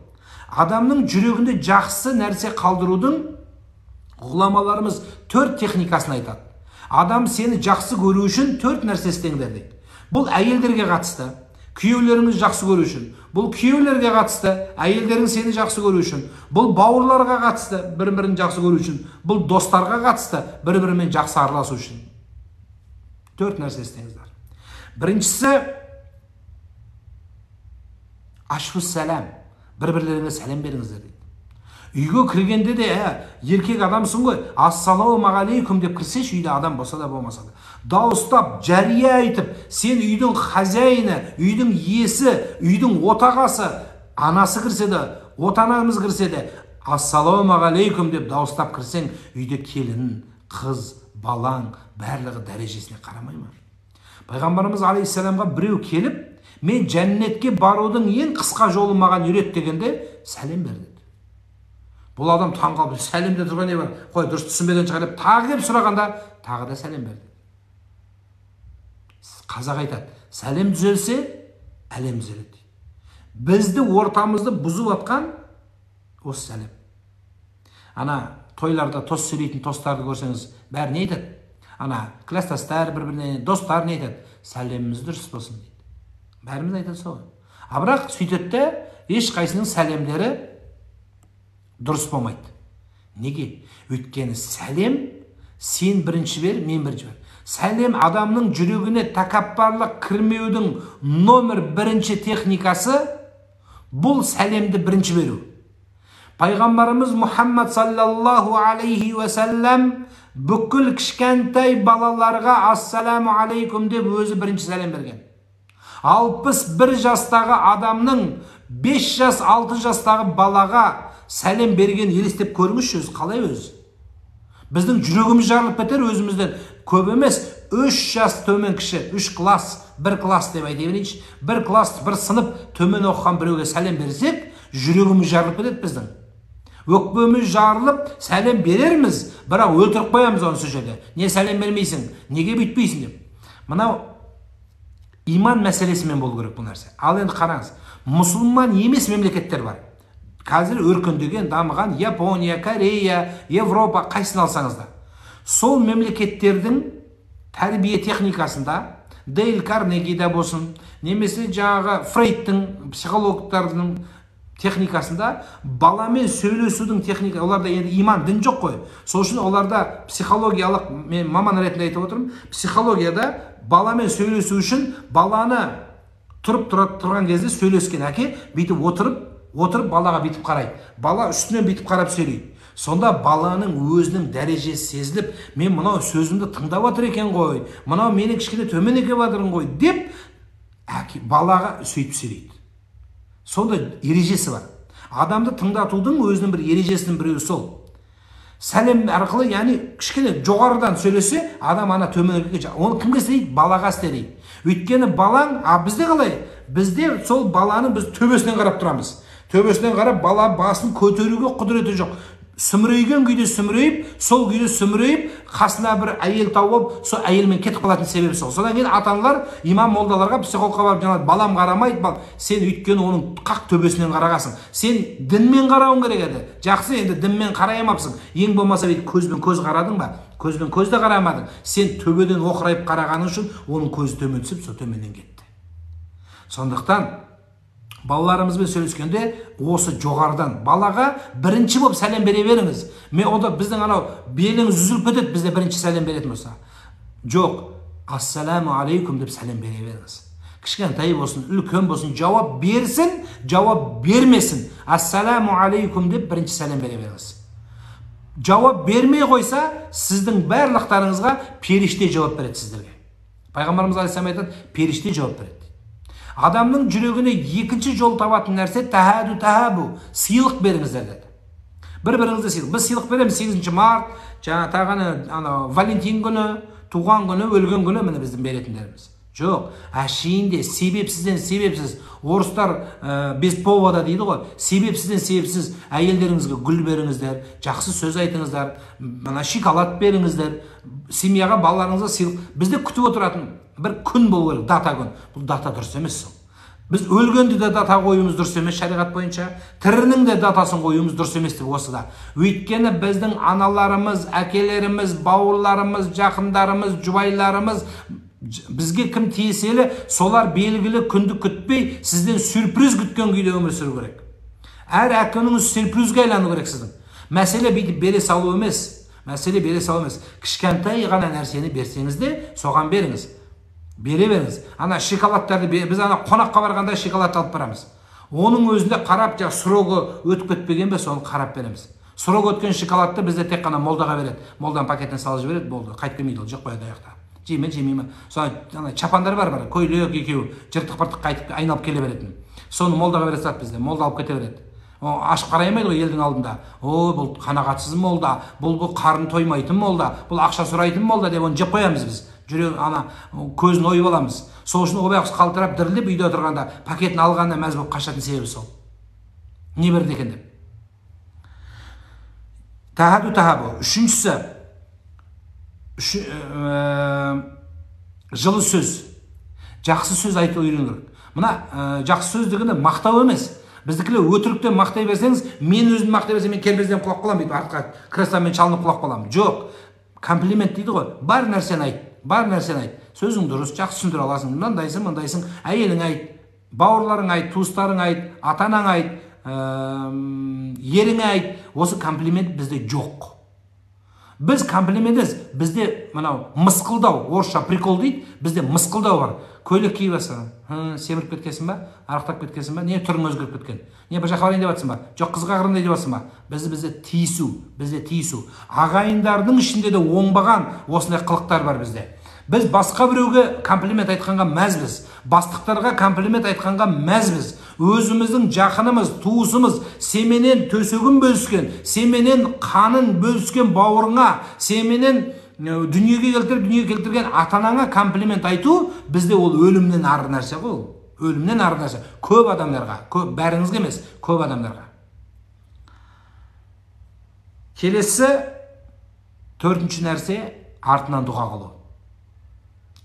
Адамның жүрегінде жақсы нәрсе қалдырудың ғұламаларымыз төрт техникасын айтады. Адам сені жақсы көру үшін төрт нәрсе істеңдер дейді. Бұл әйелдерге қатысты, күйеулеріңіз жақсы көру үшін. Бұл күйеулерге қатысты, әйелдерің сені жақсы көру үшін. Бұл бауырларға қатысты, бір-бірін жақсы көру үшін. Бұл достарға қатысты, бір-бірімен жақсы араласу үшін. Төрт нәрсе істеңіздер. Біріншісі, ашфус сәлем. Бір-бірлеріңе сәлем беріңіздер дейді. Үйге кіргенде де, еркек адамсың ғой, ассалаумағалейкум деп кірсеші, үйде адам болса да болмаса да. Дауыстап, жария айтып, сен үйдің хозяины, үйдің иесі, үйдің отағасы, анасы кірсе де, отанамыз кірсе де, ассалаумағалейкум деп дауыстап кірсең, үйде келін, қыз, балаң, барлығы дәрежесіне қарамай ма? Пайғамбарымыз алейхиссаламға біреу келіп, мен жәннетке барудың ең қысқа жолын маған үйрет дегенде, сәлем бер деді. Бұл адам таң қалып, сәлемде тұрған не бар? Қой, дұрыс түсінбеген шығар деп тағы келіп сұрағанда, тағы да сәлем берді. Қазақ айтады, сәлем түзелсе, әлем түзеледі дейді. Бізді ортамызды бұзып атқан осы сәлем. Ана тойларда тост сөйлейтін тостарды көрсеңіз, бәрі не айтады? Ана класстастар бір-біріне, достар не айтады? Сәлеміміз дұрыс болсын дейді. Бәріміз айтады сол. А бірақ сөйтеді де, ешқайсының сәлемдері дұрыс болмайды. Неге? Өйткені сәлем сен бірінші бер, мен бірінші бер. Сәлем адамның жүрегіне тәкаппарлық кірмеудің номер бірінші техникасы бұл сәлемді бірінші беру. Пайғамбарымыз Мұхаммад саллаллаху алейхи уассалам Бүкіл кішкентай балаларға ассаламу алейкум деп өзі бірінші сәлем берген. 61 жастағы адамның 5 жас, 6 жастағы балаға сәлем берген елестеп көріңізші, өзі қалай өзі? Біздің жүрегіміз жарылып кетер өзімізден. Көп емес, 3 жас төмен кіші, 3 класс, 1 класс деп айта берейінші. 1 класс, 1 сынып төмен оқыған біреуге сәлем берсек, жүрегіміз жарылып кетеді біздің. Өкпеміз жарылып, сәлем берерміз, бірақ өлтіріп қоямыз оны сол жерде. Не сәлем бермейсің, неге бүйтпейсің деп. Мынау иман мәселесімен болу керек бұл нәрсе. Ал енді қараңыз, мұсылман емес мемлекеттер бар. Қазір өркендеген, дамыған Япония, Корея, Европа, қайсысын алсаңыз да. Сол мемлекеттердің тәрбие техникасында Дейл Карнегиде болсын, немесе жаңағы Фрейдтің, психологтардың техникасында баламен сөйлесудің техника, оларда енді иман, дін жоқ қой. Сол үшін оларда психологиялық, мен маман ретінде айтып отырмын, психологияда баламен сөйлесу үшін баланы тұрып тұрған кезде сөйлескен әке бүйтіп отырып балаға бүйтіп қарайды. Бала үстінен бүйтіп қарап сөйлейді. Сонда баланың өзінің дәрежесі сезіліп, мен мынау сөзімді тыңдап отыр екен ғой, мынау мені кішкене төмен екен жатырмын ғой деп әке балаға сөйтіп сөйлейді. Сонда ережесі бар. Адамды тыңдатудың өзінің бір ережесінің біреуі сол. Сәлем арқылы, яғни кішкене жоғарыдан сөйлесе, адам ана төменге, оны кімге істейді? Балаға істейді. Өйткені балаң, а бізде қалай? Бізде сол баланы біз төбесінен қарап тұрамыз. Төбесінен қарап бала басын көтеруге құдіреті жоқ. Сүмірейген күйде сүмірейіп, сол күйде сүмірейіп, қасына бір әйел тауып, сол әйелмен кетіп қалатын себебі сол. Содан кейін ата-аналар имам молдаларға, психологқа барып жаңағы балам қарамайды, сен өйткені оның қақ төбесінен қарағасың. Сен дінмен қарауың керек еді. Жақсы, енді дінмен қарай алмапсың. Ең болмаса бүйтіп көзбен көз қарадың ба? Көзбен көз де қарамадың. Сен төбеден оқырайып қарағаның үшін оның көзі төмен түсіп, сол төменнен кетті. Сондықтан балаларымызбен сөйлескенде осы жоғарыдан балаға бірінші болып сәлем бере беріңіз. Мен онда біздің анау беліңіз үзіліп кетеді, бізде бірінші сәлем беретін болса. Жоқ, ассаламу алейкум деп сәлем бере беріңіз. Кішкентай болсын, үлкен болсын, жауап берсін, жауап бермесін. Ассаламу алейкум деп бірінші сәлем бере беріңіз. Жауап бермей қойса, сіздің барлықтарыңызға періште жауап береді сіздерге. Пайғамбарымыз алейхиссалам айтады, періште жауап береді. Адамның жүрегіне екінші жол табатын нәрсе тәһәду тәһәбу, сыйлық беріңіздер деді. Бір-біріңізді сыйлық. Біз сыйлық береміз 8 март, жаңа тағы ана Валентин күні, туған күні, өлген күні, міне біздің беретіндеріміз. Жоқ, әшейінде себепсізден себепсіз, орыстар без повода дейді ғой, себепсізден себепсіз әйелдеріңізге гүл беріңіздер, жақсы сөз айтыңыздар, мына шоколад беріңіздер, семьяға, балаларыңызға сыйлық. Бізде күтіп отыратын бір күн болу керек, дата күн. Бұл дата дұрыс емес сол. Біз өлгенде де дата қоюымыз дұрыс емес шариғат бойынша, тірінің де датасын қоюымыз дұрыс емес деп осыда. Өйткені біздің аналарымыз, әкелеріміз, бауырларымыз, жақындарымыз, жұбайларымыз, бізге кім тиеселі, солар белгілі күнді күтпей, сізден сюрприз күткен күйде өмір сүру керек. Әр әкеніңіз сюрпризге айлану керек сіздің. Мәселе бүйтіп бере салу емес, мәселе бере салу емес. Кішкентай ғана нәрсені берсеңіз де, соған беріңіз. Бере беріңіз. Ана шоколадтарды біз ана қонаққа барғанда шоколад алып барамыз. Оның өзінде қарап, жаңа срогы өтіп кетпеген бе, соны қарап береміз. Срог өткен шоколадты бізде тек қана молдаға береді. Молданың пакетіне салып жібереді, болды. Қайтып келмейді ол, жеп қояды аяқта. Жей ме, жемей ме. Соны ана чапандар бар, көйлек екеуі жыртық-пыртық қайтып айналып келе беретін. Соны молдаға бере салады бізде, молда алып кете береді. Ашып қарай алмайды ғой елдің алдында. О, бұл қанағатсыз молда, бұл қарын тоймайтын молда, бұл ақша сұрайтын молда деп оны жеп қоямыз біз. Жүрек ана көзін ойып аламыз. Сол үшін ол байғұс қалтырап дірілдеп үйде отырғанда пакетін алғанына мәз болып қашатын себебі сол. Не берді екен деп. Тахаду тахабу. Үшіншісі, жылы сөз. Жақсы сөз айту үйрену керек. Мына жақсы сөз дегенде мақтау емес. Біздікілер өтіріктен мақтай берсеңіз, мен өзім мақтай берсем, мен кербезден құлап қаламын, бүйтіп артқа кресломен шалынып құлап қаламын. Жоқ, комплимент дейді ғой. Бар нәрсені айт, бар нәрсені айт. Сөзің дұрыс, жақсы түсіндіре аласың, мынандайсың, мындайсың, әйелің айт, бауырларың айт, туыстарың айт, ата-анаң айт, еріңе айт. Осы комплимент бізде жоқ. Біз комплимент емес, бізде мынау мысқылдау, орысша прикол дейді, бізде мысқылдау бар. Көйлек киіп алса, семіріп кеткенсің ба, арықтап кеткенсің ба, не түрің өзгеріп кеткен, не бір жаққа барайын деп жатсың ба, жоқ қызға қарандай деп жатсың ба? Бізде тиісу, бізде тиісу. Ағайындардың ішінде де оңбаған осындай қылықтар бар бізде. Біз басқа біреуге комплимент айтқанға мәзбіз, бастықтарға комплимент айтқанға мәзбіз. Өзіміздің жақынымыз, туысымыз, семенен төсегін бөліскен, семенен қанын бөліскен бауырыңа, семенен дүниеге келтіріп, дүниеге келтірген ата-анаңа комплимент айту бізде ол өлімнен ары нәрсе ғой. Өлімнен ары нәрсе. Көп адамдарға, көп, бәріңізге емес, көп адамдарға. Келесі төртінші нәрсе артынан дұға қылу.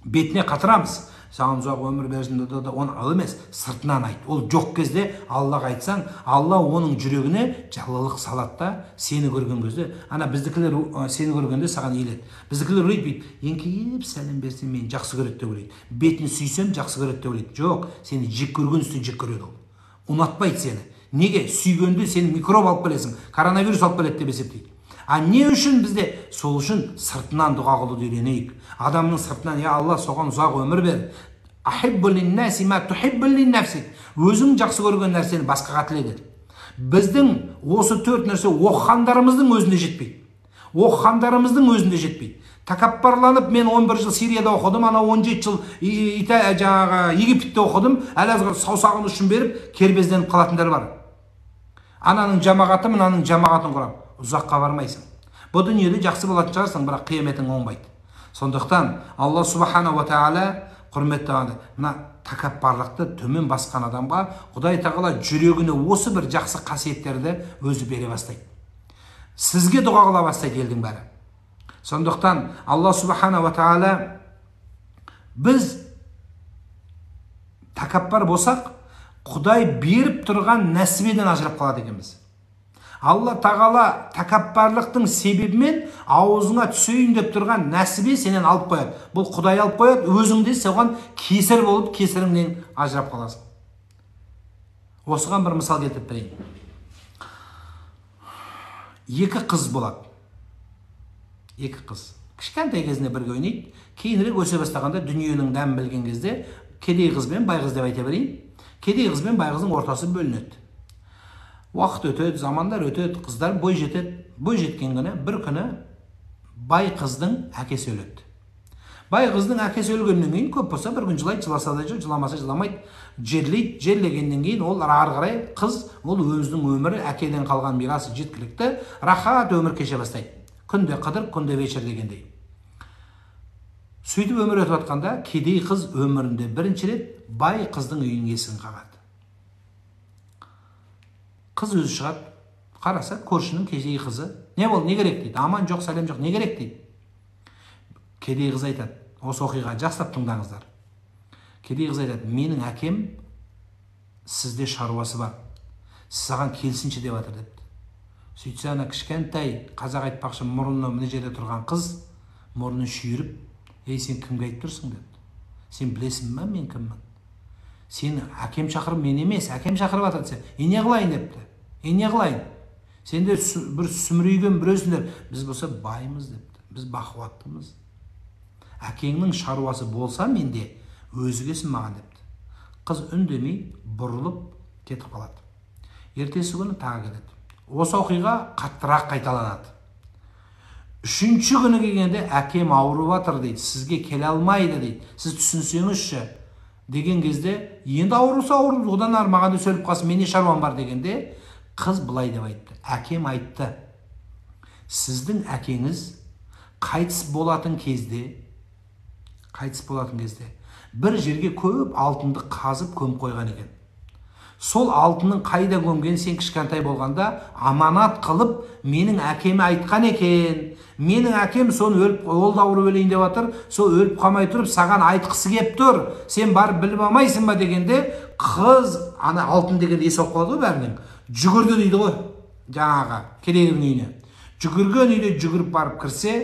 Бетіне қатырамыз, саған ұзақ өмір берсін, оны ал емес, сыртынан айт. Ол жоқ кезде Аллаға айтсаң, Алла оның жүрегіне жылылық салады да, сені көрген кезде, ана біздікілер сені көргенде саған иіледі. Біздікілер ойлайды бүйтіп, еңкейіп сәлем берсем мені жақсы көреді деп ойлайды. Бетін сүйсем жақсы көреді деп ойлайды. Жоқ, сені жек көрген үстіне жек көреді ол. Ұнатпайды сені. Неге? Сүйгенде сен микроб алып келесің, коронавирус алып келеді деп есептейді. А не үшін бізде? Сол үшін сыртынан дұға қылуды үйренейік. Адамның сыртынан, я Алла, соған ұзақ өмір бер. Ахиббу линнаси ма тухиббу линнафсик. Өзің жақсы көрген нәрсені басқаға тіле деді. Біздің осы төрт нәрсе оқығандарымыздың өзінде жетпейді. Оқығандарымыздың өзінде жетпейді. Тәкаппарланып, мен 11 жыл Сирияда оқыдым, ана 17 жыл жаңағы Египетте оқыдым, әлі азға саусағын ұшын беріп, кербезденіп қалатындар бар. Ананың жамағаты, мынаның жамағатын құрап. Ұзаққа бармайсың. Бұл дүниеде жақсы болатын шығарсың, бірақ қияметің оңбайды. Сондықтан Алла субхана уа тағала құрметті мына тәкаппарлықты төмен басқан адамға Құдай тағала жүрегіне осы бір жақсы қасиеттерді өзі бере бастайды. Сізге дұға қыла бастайды елдің бәрі. Сондықтан Алла субхана уа тағала біз тәкаппар болсақ, Құдай беріп тұрған нәсібеден ажырап қалады екенбіз. Алла тағала тәкаппарлықтың себебімен аузыңа түсейін деп тұрған нәсібе сенен алып қояды. Бұл Құдай алып қояды, өзің де соған кесір болып, кесіріңнен ажырап қаласың. Осыған бір мысал келтіріп берейін. Екі қыз болады. Екі қыз. Кішкентай кезінде бірге ойнайды. Кейінірек өсе бастағанда дүниенің дәмін білген кезде кедей қыз бен бай қыз деп айта берейін. Кедей қыз бен бай қыздың ортасы бөлінеді. Уақыт өтеді, замандар өтеді, қыздар бой жетеді. Бой жеткен күні, бір күні бай қыздың әкесі өледі. Бай қыздың әкесі өлгеннен кейін көп болса бір күн жылайды, жыласа да жоқ, жыламаса жыламайды, жерлейді. Жерлегеннен кейін ол ары қарай қыз, ол өзінің өмірі, әкеден қалған мирасы жеткілікті, рахат өмір кеше бастайды. Күнде қыдыр, күнде вечер дегендей. Сөйтіп өмір өтіп жатқанда кедей қыз өмірінде бірінші рет бай қыздың үйінің есігін қағады. Қыз өзі шығады, қараса көршінің кедей қызы, не болды, не керек дейді, аман жоқ, сәлем жоқ, не керек дейді. Кедей қыз айтады, осы оқиғаны жақсылап тыңдаңыздар. Кедей қыз айтады, менің әкем сізде шаруасы бар, саған келсінші деп жатыр депті. Сөйтсе ана кішкентай қазақ айтпақшы мұрны мына жерде тұрған қыз мұрнын шүйіріп, ей сен кімге айтып тұрсың депті. Сен білесің ба мен кіммін? Сені әкем шақырып, мен емес, әкем шақырып жатыр десе, не қылайын депті. Не қылайын? Сендер бір сүмірейген біреусіңдер, біз болса баймыз депті. Біз бақуаттымыз. Әкеңнің шаруасы болса менде, өзі келсін маған депті. Қыз үндемей бұрылып кетіп қалады. Ертесі күні тағы келеді. Осы оқиға қаттырақ қайталанады. Үшінші күні келгенде әкем ауырып жатыр дейді, сізге келе алмайды дейді. Сіз түсінсеңізші деген кезде, енді ауырса ауырып, одан ары маған да сөйлеп қалсын, мен не шаруам бар дегенде, қыз былай деп айтты. Әкем айтты, сіздің әкеңіз қайтыс болатын кезде, бір жерге көп алтынды қазып көміп қойған екен. Сол алтынның қайда көмген сен кішкентай болғанда аманат қылып менің әкеме айтқан екен. Менің әкем соны өліп, ол да ауырып өлейін деп жатыр, сол өліп қалмай тұрып саған айтқысы кеп тұр. Сен барып біліп алмайсың ба дегенде, қыз ана алтын дегенде есі ауып қалады ғой бәрінің. Жүгірді дейді ғой жаңағы кедейдің үйіне. Жүгірген үйде жүгіріп барып кірсе,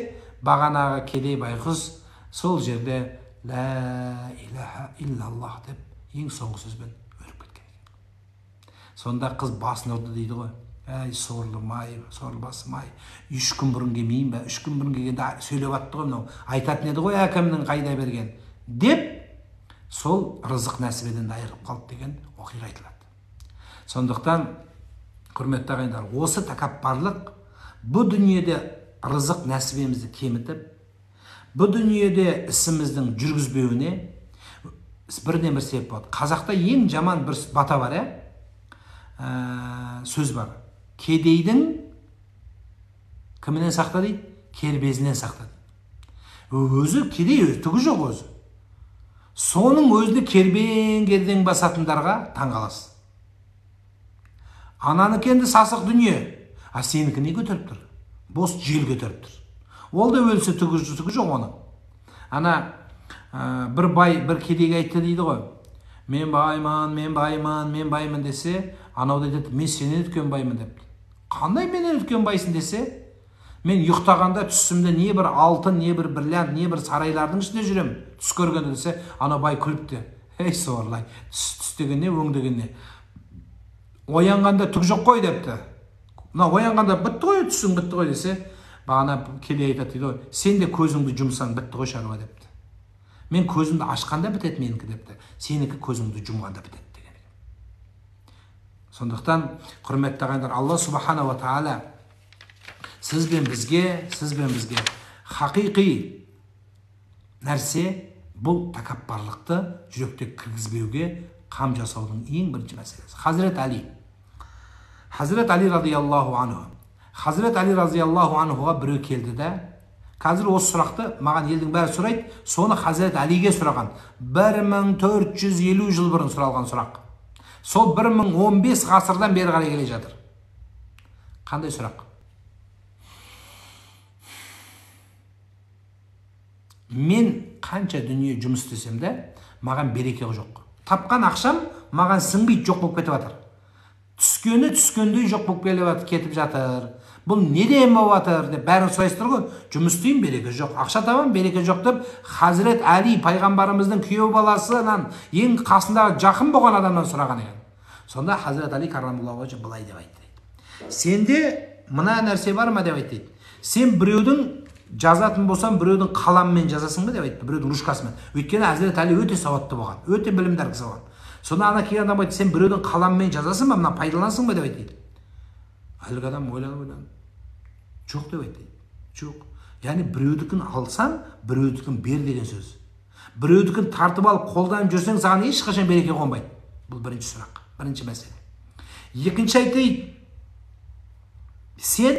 бағанағы кедей байғұс сол жерде ла илаха иллаллах деп ең соңғы сөзбен өліп кеткен екен. Сонда қыз басын ұрды дейді ғой. Әй, сорлымай, сорлы басым-ай, 3 күн бұрын келмейін бе? 3 күн бұрын келгенде сөйлеп атты ғой мынау, айтатын еді ғой әкімнің қайда берген деп, сол рызық нәсібеден де айырылып қалды деген оқиға айтылады. Сондықтан, құрметті ағайындар, осы тәкаппарлық бұл дүниеде рызық нәсібемізді кемітіп, бұл дүниеде ісіміздің жүргізбеуіне бірден бір себеп болады. Қазақта ең жаман бір бата бар, сөз бар. Кедейдің кімінен сақта дейді? Кербезінен сақта дейді. Өзі кедей, өзі түгі жоқ өзі. Соның өзіне кербен-кердең басатындарға таң қаласыз. Ананікі енді сасық дүние, а сенікі не көтеріп тұр? Бос жел көтеріп тұр. Ол да өлсе түгі жоқ оның. Ана бір бай бір кедейге айтты дейді ғой. Мен баймын, мен баймын, мен баймын десе, анау да айтады, мен сенен үлкен баймын депті. Қандай менен үлкен байсың десе, мен ұйықтағанда түсімде не бір алтын, не бір бриллиант, не бір сарайлардың ішінде жүремін түс көргенде десе, анау бай күліпті. Ей сорлай, түс деген не, өң деген не? Оянғанда түк жоқ қой депті. Мына оянғанда бітті ғой, түсің бітті ғой десе, бағана кедей айтады дейді ғой, сен де көзіңді жұмсаң бітті ғой шаруа депті. Мен көзімді ашқанда бітеді менікі депті, сенікі көзіңді жұмғанда бітеді деген екен. Сондықтан, құрметті ағайындар, Алла субханала тағала сіз бен бізге хақиқи нәрсе бұл тәкаппарлықты жүректе кіргізбеуге қам жасаудың ең бірінші мәселесі. Хазірет Али радиаллаху анху. Хазірет Али радиаллаху анхуға біреу келді де, қазір осы сұрақты маған елдің бәрі сұрайды, соны Хазірет Алиге сұраған. 1450 жыл бұрын сұралған сұрақ. Сол 1015 ғасырдан бері қарай келе жатыр. Қандай сұрақ? Мен қанша дүние жұмыс істесем де, маған береке жоқ. Тапқан ақшам маған сіңбей жоқ болып кетіп жатыр. Түскені түскендей жоқ болып кетіп жатыр. Бұл неден болып жатыр деп бәрін сұрайсыздар ғой. Жұмыс істеймін, береке жоқ. Ақша табамын, береке жоқ деп Хазірет Әли пайғамбарымыздың күйеу баласынан, ең қасындағы жақын болған адамнан сұраған екен. Сонда Хазірет Али каррамаллаху ваджху былай деп айтты дейді. Сенде мына нәрсе бар ма деп айтты дейді. Сен біреудің жазатын болсаң, біреудің қаламымен жазасың ба деп айтты, біреудің ручкасымен. Өйткені Хазірет Әли өте сауатты болған, өте білімдар кісі болған. Сонда ана келген адам айтты, сен біреудің қаламымен жазасың ба, мына пайдалансың ба деп айтты дейді. Әлгі адам ойланып, жоқ деп айтты. Жоқ. Яғни біреудікін алсаң, біреудікін бер деген сөз. Біреудікін тартып алып қолданып жүрсең, саған ешқашан береке қонбайды. Бұл бірінші сұрақ, бірінші мәселе. Екінші айтты, сен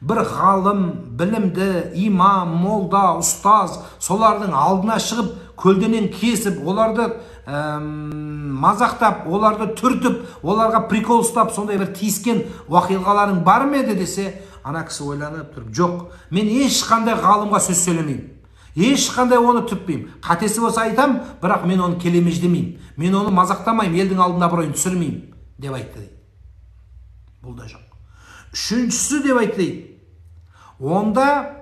бір ғалым, білімді, имам, молда, ұстаз, солардың алдына шығып, көлденең кесіп, оларды мазақтап, оларды түртіп, оларға прикол ұстап, сондай бір тиіскен уақиғаларың бар ма еді десе, ана кісі ойланып тұрып, жоқ, мен ешқандай ғалымға сөз сөйлемеймін, ешқандай оны түртпеймін, қатесі болса айтам, бірақ мен оны келемеждемеймін, мен оны мазақтамаймын, елдің алдында абыройын түсірмеймін деп айтты дейді. Бұл да жоқ. Үшіншісі деп айтты дейді. Онда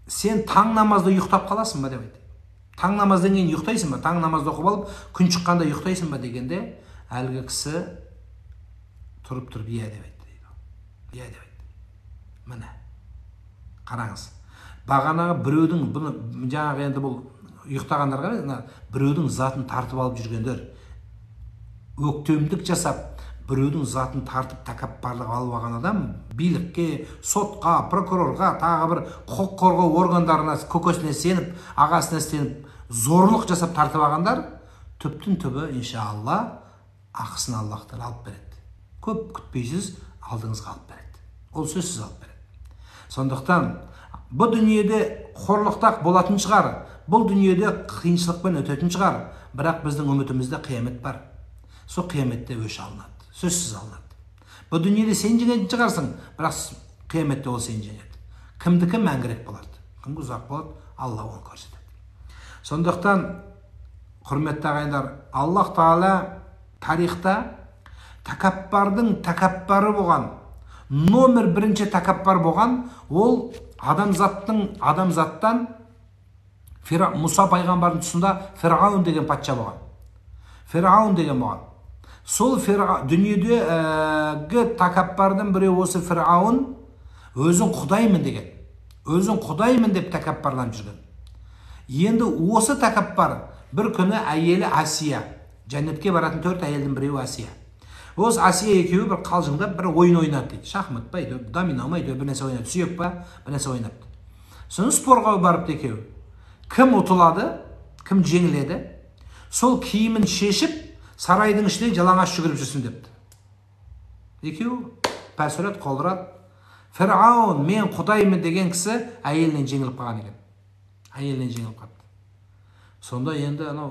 сен таң намазда ұйықтап қаласың ба деп айтты. Таң намаздан кейін ұйықтайсың ба? Таң намазды оқып алып, күн шыққанда ұйықтайсың ба дегенде, әлгі кісі тұрып иә деп айтты дейді. Иә деп айтты. Міне, қараңыз. Бағанағы біреудің, бұны жаңағы енді бұл ұйықтағандарға, біреудің затын тартып алып жүргендер, өктемдік жасап, біреудің затын тартып тәкаппарлық алып алған адам билікке, сотқа, прокурорға, тағы бір құқық қорғау органдарына көкесіне сеніп, ағасына сеніп, зорлық жасап тартып алғандар түптің түбі иншалла ақысын Аллах тағала алып береді. Көп күтпейсіз алдыңызға алып береді. Ол сөзсіз алып береді. Сондықтан бұл дүниеде қорлықтақ болатын шығар, бұл дүниеде қиыншылықпен өтетін шығар, бірақ біздің үмітімізде қиямет бар. Сол қияметте өш алынады. Сөзсіз алынады. Бұл дүниеде сен жеңетін шығарсың, бірақ қияметте ол сен жеңеді. Кімдікі мәңгірек болады, кімге ұзақ болады, Алла оны көрсетеді. Сондықтан, құрметті ағайындар, Аллах тағала тарихта тәкаппардың тәкаппары болған, номер бірінші тәкаппар болған, ол адамзаттан Мұса пайғамбардың тұсында Фирғауын деген патша болған. Фирғауын деген болған. Сол дүниедегі тәкаппардың біреуі осы Фирғауын өзін құдаймын деген. Өзін құдаймын деп тәкаппарланып жүрген. Енді осы тәкаппар бір күні әйелі Асия, жәннатке баратын 4 әйелдің біреуі Асия. Осы Асия екеуі бір қалжыңдап бір ойын ойнады дейді. Шахмат па, домино ма, бір нәрсе ойнады, сүйек па, бір нәрсе ойнапты. Соны спорға барыпты екеуі. Кім ұтылады, кім жеңіледі, сол киімін шешіп, сарайдың ішінде жалаңаш жүгіріп жүрсін депті. Екеуі пәс ұрады, қол ұрады. Фирғауын мен құдаймын деген кісі әйелінен жеңіліп қалған екен. Әйелінен жеңіліп қалыпты. Сонда енді анау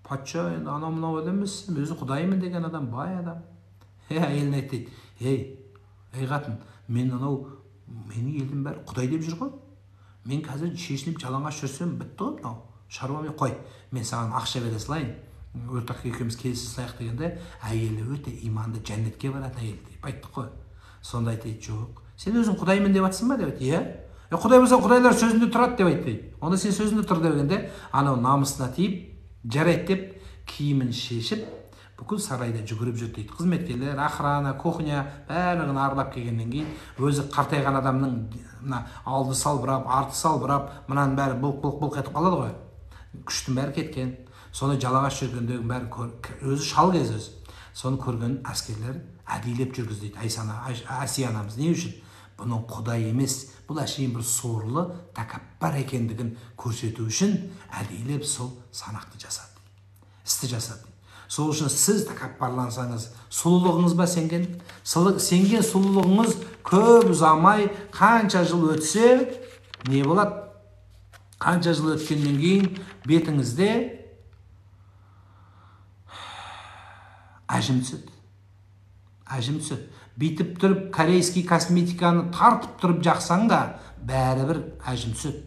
патша енді анау мынау адам емес, өзі құдаймын деген адам, бай адам. Әйеліне айтты дейді: "Ей, ей қатын, мен анау менің елдің бәрі құдай деп жүр ғой. Мен қазір шешініп жалаңаш жүрсем бітті ғой мынау. Шаруам қой. Мен саған ақша бере салайын. Ортақ екеуміз келісе салайық" дегенде, әйелі өте иманды, жәннатке баратын әйел деп айттық қой. Сонда айтты: "Жоқ, сен өзің құдаймын деп жатсың ба?" деп айтты. "Иә. Құдай болса, құдайлар сөзінде тұрады" деп айтты дейді. "Онда сен сөзінде тұр" дегенде, анау намысына тиіп, жарайды деп киімін шешіп, бүкіл сарайда жүгіріп жүр дейді. Қызметкерлер, охрана, кухня барлығын аралап келгеннен кейін өзі қартайған адамның мына алды салбырап, арты салбырап, мынаның бәрі былқ-былқ-былқ етіп қалады ғой. Күштің бәрі кеткен. Соны жалаңаш жүргендегінің бәрі өзі шал кез өзі. Соны көрген әскерлер әдейілеп жүргізді дейді Әсия анамыз. Не үшін? Бұның құдай емес, бұл әшейін бір сорлы тәкаппар екендігін көрсету үшін әдейілеп сол санақты жасады, істі жасады. Сол үшін сіз тәкаппарлансаңыз, сұлулығыңыз ба сенген? Сенген сұлулығыңыз көп ұзамай, қанша жыл өтсе, не болады? Қанша жыл өткеннен кейін бетіңізде әжім түседі. Әжім түседі. Бүйтіп тұрып корейский косметиканы тартып тұрып жақсаң да, бәрібір әжім түседі.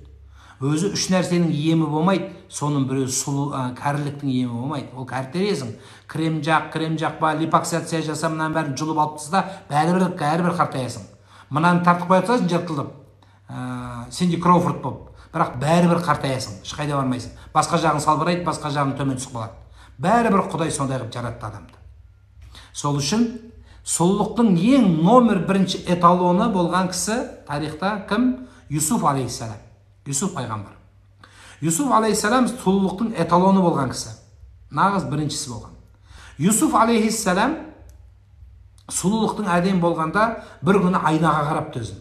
Өзі үш нәрсенің емі болмайды, соның біреуі сұлу, кәріліктің емі болмайды. Ол кәртересің. Крем жақ, крем жақпа, липоксация жаса, мынаның бәрін жұлып алып таста, бәрібір қартаясың. Мынаны тартып қоя тұрасың жыртылып, Сэнди Кроуфорд болып, бірақ бәрібір қартаясың, ешқайда бармайсың. Басқа жағың салбырайды, басқа жағың төмен түсіп қалады. Бәрібір Құдай сондай қылып жаратты адамды. Сол үшін сұлулықтың ең номер бірінші эталоны болған кісі тарихта кім? Юсуф алейхиссалам. Юсуф пайғамбар. Юсуф алейхиссалам сұлулықтың эталоны болған кісі. Нағыз біріншісі болған. Юсуф алейхиссалам сұлулықтың әдемі болғанда бір күні айнаға қарапты өзін.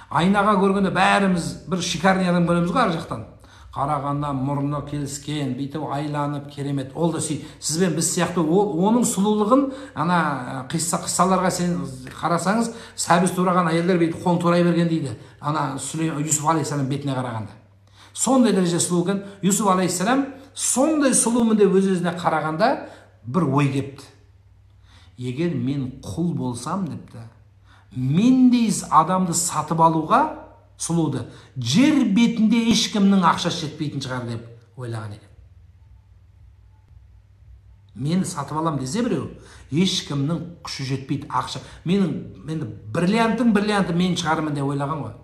Айнаға көргенде бәріміз бір шикарный адам көреміз ғой ар жақтан. Қарағанда мұрны келіскен, бүйтіп айланып керемет. Ол да сізбен біз сияқты ол оның сұлулығын ана қиссаларға сен қарасаңыз, сәбіз тураған әйелдер бүйтіп қолын турай берген дейді. Ана Юсуф алейхиссалам бетіне қарағанда. Сондай дәреже сұлу екен. Юсуф алейхиссалам сондай сұлумын деп өз-өзіне қарағанда бір ой кепті. Егер мен құл болсам депті, мендей адамды сатып алуға сұлуды жер бетінде ешкімнің ақшасы жетпейтін шығар деп ойлаған екен. Мені сатып алам десе біреу, ешкімнің күші жетпейді ақша. Менің енді бриллианттың бриллианты мен шығармын деп ойлаған ғой.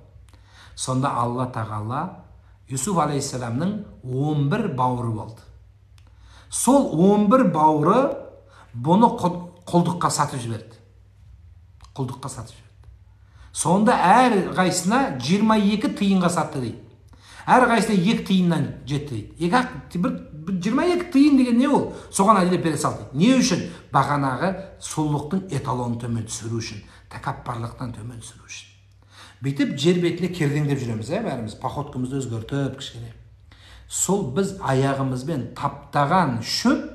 Сонда Алла тағала Юсуф алейхиссаламның 11 бауыры болды. Сол 11 бауыры бұны құлдыққа сатып жіберді. Құлдыққа сатып жіберді. Сонда әр қайсына 22 тиынға сатты дейді. Әр қайсына 2 тиыннан жетті дейді. 22 тиын деген не ол? Соған әділеп бере салды дейді. Не үшін? Бағанағы сұлулықтың эталонын төмен түсіру үшін, тәкаппарлықтан төмен түсіру үшін. Бүйтіп жер бетіне кердеңдеп жүреміз, бәріміз походкамызды өзгертіп кішкене. Сол біз аяғымызбен таптаған шөп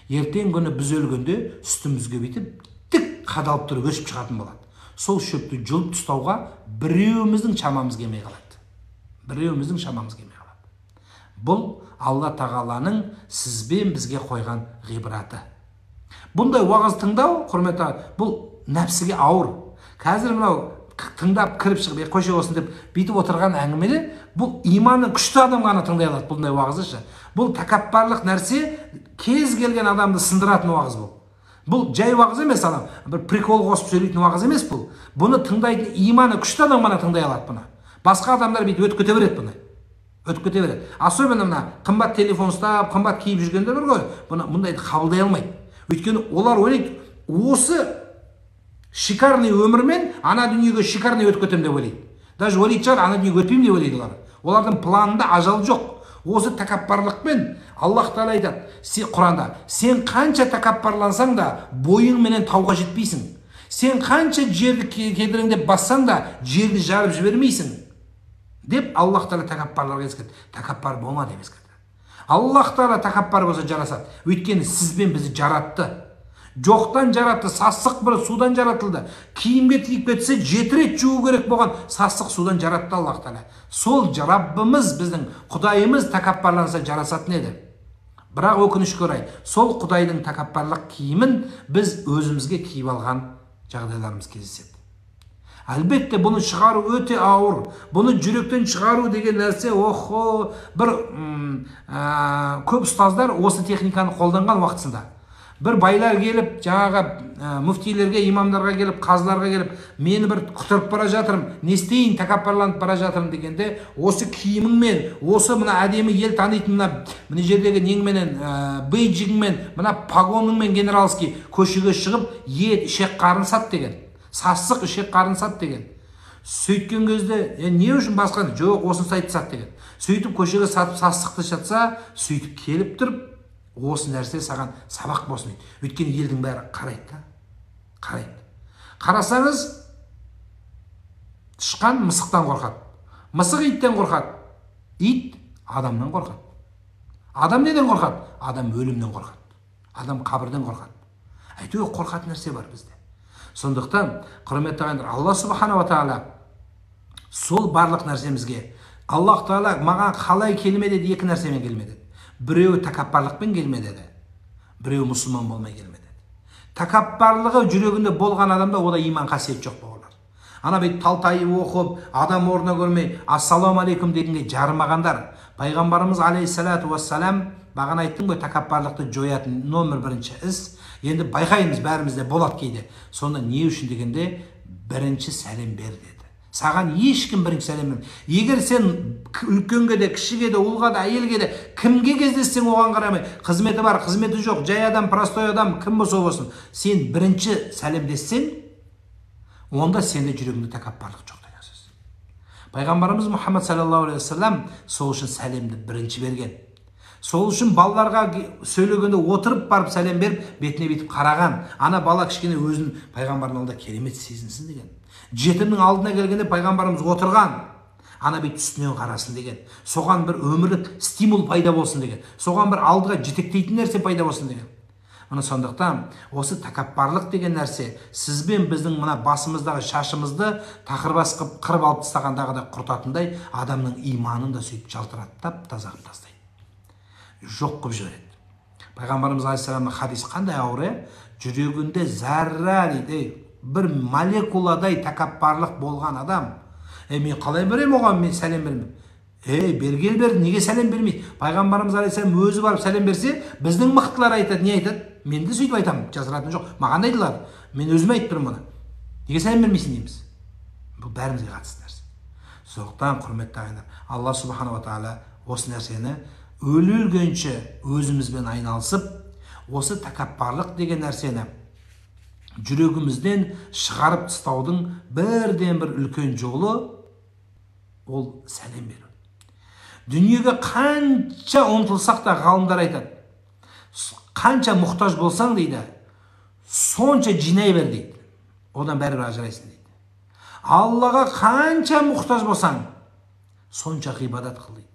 ертең күні біз өлгенде үстімізге бүйтіп тік қадалып тұрып өсіп шығатын болады. Сол шөпті жұлып тастауға біреуіміздің шамамыз келмей қалады. Біреуіміздің шамамыз келмей қалады. Бұл Алла тағаланың сізбен бізге қойған ғибраты. Бұндай уағыз тыңдау, құрметті, бұл нәпсіге ауыр. Қазір мынау тыңдап кіріп шығып, қойшы болсын деп бүйтіп отырған әңгімелер, бұл иманы күшті адам ғана тыңдай алады бұндай уағызды ше. Бұл тәкаппарлық нәрсе кез келген адамды сындыратын уағыз бұл. Бұл жай уағыз емес, адам бір прикол қосып сөйлейтін уағыз емес бұл. Бұны тыңдайтын иманы күшті адам ғана тыңдай алады бұны. Басқа адамдар бүйтіп өтіп кете береді бұны. Өтіп кете береді. Особенно мына қымбат телефон ұстап, қымбат киіп жүргендер бар ғой, бұны мұндайды қабылдай алмайды. Өйткені олар ойлайды, осы шикарный өмірмен ана дүниеге шикарный өтіп кетемін деп ойлайды. Даже ойлайтын шығар, ана дүниеге өтпеймін деп ойлайды олар. Олардың планында ажал жоқ. Осы тәкаппарлықпен Аллах тағала айтады Құранда, сен қанша тәкаппарлансаң да бойыңменен тауға жетпейсің. Сен қанша жерді кедіріңдеп бассаң да жерді жарып жібермейсің деп Аллах тағала тәкаппарларға ескертті. Тәкаппар болма деп ескертті. Аллах тағала тәкаппар болса жарасады. Өйткені сіз бен бізді жаратты. Жоқтан жаратты, сасық бір судан жаратылды. Киімге тиіп кетсе 7 рет жуу керек болған сасық судан жаратты Аллах тағала. Сол Раббымыз, біздің Құдайымыз тәкаппарланса жарасатын еді. Бірақ өкінішке орай, сол Құдайдың тәкаппарлық киімін біз өзімізге киіп алған жағдайларымыз кездеседі. Әлбетте бұны шығару өте ауыр. Бұны жүректен шығару деген нәрсе, охо, бір көп ұстаздар осы техниканы қолданған уақытысында. Бір байлар келіп, жаңағы мүфтилерге, имамдарға келіп, қазыларға келіп, мені бір құтырып бара жатырмын, не істейін, тәкаппарланып бара жатырмын дегенде, осы киіміңмен, осы мына әдемі ел танитын мына жердегі неңменен, бейджигіңмен, мына погоныңмен генералский көшеге шығып, ет, ішек қарын сат деген. Сасық ішек қарын сат деген. Сөйткен кезде, не үшін басқа, жоқ, осыны сайтты сат деген. Сөйтіп көшеге сатып сасықты сатса, сөйтіп келіп тұрып, осы нәрсе саған сабақ болсын дейді. Өйткені елдің бәрі қарайды да. Қарайды. Қарасаңыз, тышқан мысықтан қорқады. Мысық иттен қорқады. Ит адамнан қорқады. Адам неден қорқады? Адам өлімнен қорқады. Адам қабірден қорқады. Әйтеуір қорқатын нәрсе бар бізде. Сондықтан, құрметті ағайындар, Алла субханала тағала сол барлық нәрсемізге, Аллах тағала маған қалай келме деді, екі нәрсемен келме деді. Біреуі тәкаппарлықпен келме деді, біреуі мұсылман болмай келме деді. Тәкаппарлығы жүрегінде болған адамда ода иман қасиет жоқ бауырлар. Ана бет талтайып оқып, адам орнына көрмей, ассалауму алейкум дегенге жарымағандар. Пайғамбарымыз алейхиссалату уассалам бағана айттым ғой, тәкаппарлықты жоятын номер бірінші іс. Енді байқаймыз, бәрімізде болады кейде. Сонда не үшін дегенде, бірінші сәлем бер деді. Саған ешкім бірінші сәлем бермейді. Егер сен үлкенге де, кішіге де, ұлға да, әйелге де, кімге кездессең оған қарамай, қызметі бар, қызметі жоқ, жай адам, простой адам, кім болса болсын, сен бірінші сәлемдессең, онда сенде жүрегіңде тәкаппарлық жоқ деген сөз. Пайғамбарымыз Мұхаммад саллаллаху алейхи уассалам сол үшін сәлемді бірінші берген. Сол үшін балаларға сөйлегенде отырып барып сәлем беріп, бетіне бүйтіп қараған. Ана бала кішкене өзін пайғамбардың алдында керемет сезінсін деген. Жетімнің алдына келгенде пайғамбарымыз отырған, ана бет үстінен қарасын деген. Соған бір өмірлік стимул пайда болсын деген. Соған бір алдыға жетектейтін нәрсе пайда болсын деген. Мына сондықтан осы тәкаппарлық деген нәрсе сізбен біздің мына басымыздағы шашымызды тақырбас қып қырып алып тастағандағыдай құртатындай адамның иманын да сөйтіп жалтыраттап таза қылып тастайды. Жоқ қылып жібереді. Пайғамбарымыз алейхиссаламның хадисі қандай ауыр, жүрегінде зәрра дейді, бір молекуладай тәкаппарлық болған адам. Мен қалай беремін оған, мен сәлем бермеймін. Бергел берді, неге сәлем бермейді? Пайғамбарымыз алейхиссалам өзі барып сәлем берсе, біздің мықтылар айтады, не айтады? Мен де сөйтіп айтамын, жасыратыным жоқ. Маған да айтылады. Мен өзім айтып тұрмын мұны. Неге сәлем бермейсің дейміз. Бұл бәрімізге қатысты нәрсе. Сондықтан, құрметті ағайындар, Алла субханала тағала осы нәрсені өле-өлгенше өзімізбен айналысып, осы тәкаппарлық деген нәрсені жүрегімізден шығарып тастаудың бірден бір үлкен жолы ол сәлем беру. Дүниеге қанша ұмтылсақ та ғалымдар айтады, қанша мұқтаж болсаң дейді, сонша жинай бер дейді, одан бәрібір ажырайсың дейді. Аллаға қанша мұқтаж болсаң, сонша ғибадат қыл дейді.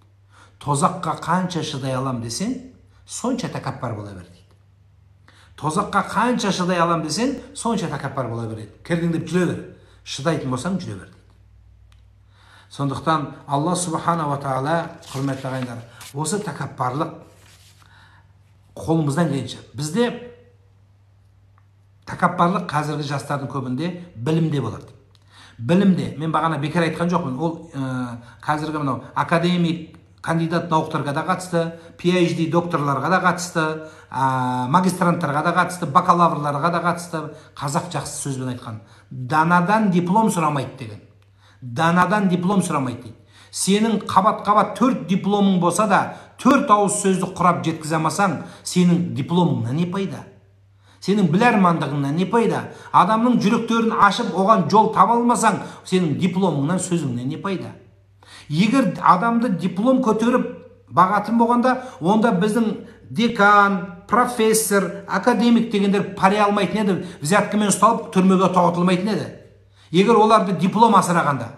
Тозаққа қанша шыдай алам десең, сонша тәкаппар бола бер дейді. Тозаққа қанша шыдай алам десең, сонша тәкаппар бола бер дейді. Кірдің деп жүре бер. Шыдайтын болсаң жүре бер дейді. Сондықтан Алла субханала тағала, құрметті ағайындар, осы тәкаппарлық қолымыздан келгенше. Бізде тәкаппарлық қазіргі жастардың көбінде білімде болады. Білімде, мен бағана бекер айтқан жоқпын, ол қазіргі мынау академик кандидат науктарға да қатысты, PhD докторларға да қатысты, магистранттарға да қатысты, бакалаврларға да қатысты. Қазақ жақсы сөзбен айтқан, данадан диплом сұрамайды деген. Данадан диплом сұрамайды дейді. Сенің қабат-қабат 4 дипломың болса да, 4 ауыз сөзді құрап жеткізе алмасаң, сенің дипломыңнан не пайда? Сенің біләрмандығыңнан не пайда? Адамның жүректерін ашып, оған жол таба алмасаң, сенің дипломыңнан, сөзіңнен не пайда? Егер адамды диплом көтеріп бағатын болғанда, онда біздің декан, профессор, академик дегендер пари алмайтын еді, взяткамен ұсталып, түрмеге тоғытылмайтын еді. Егер оларды диплом асырағанда.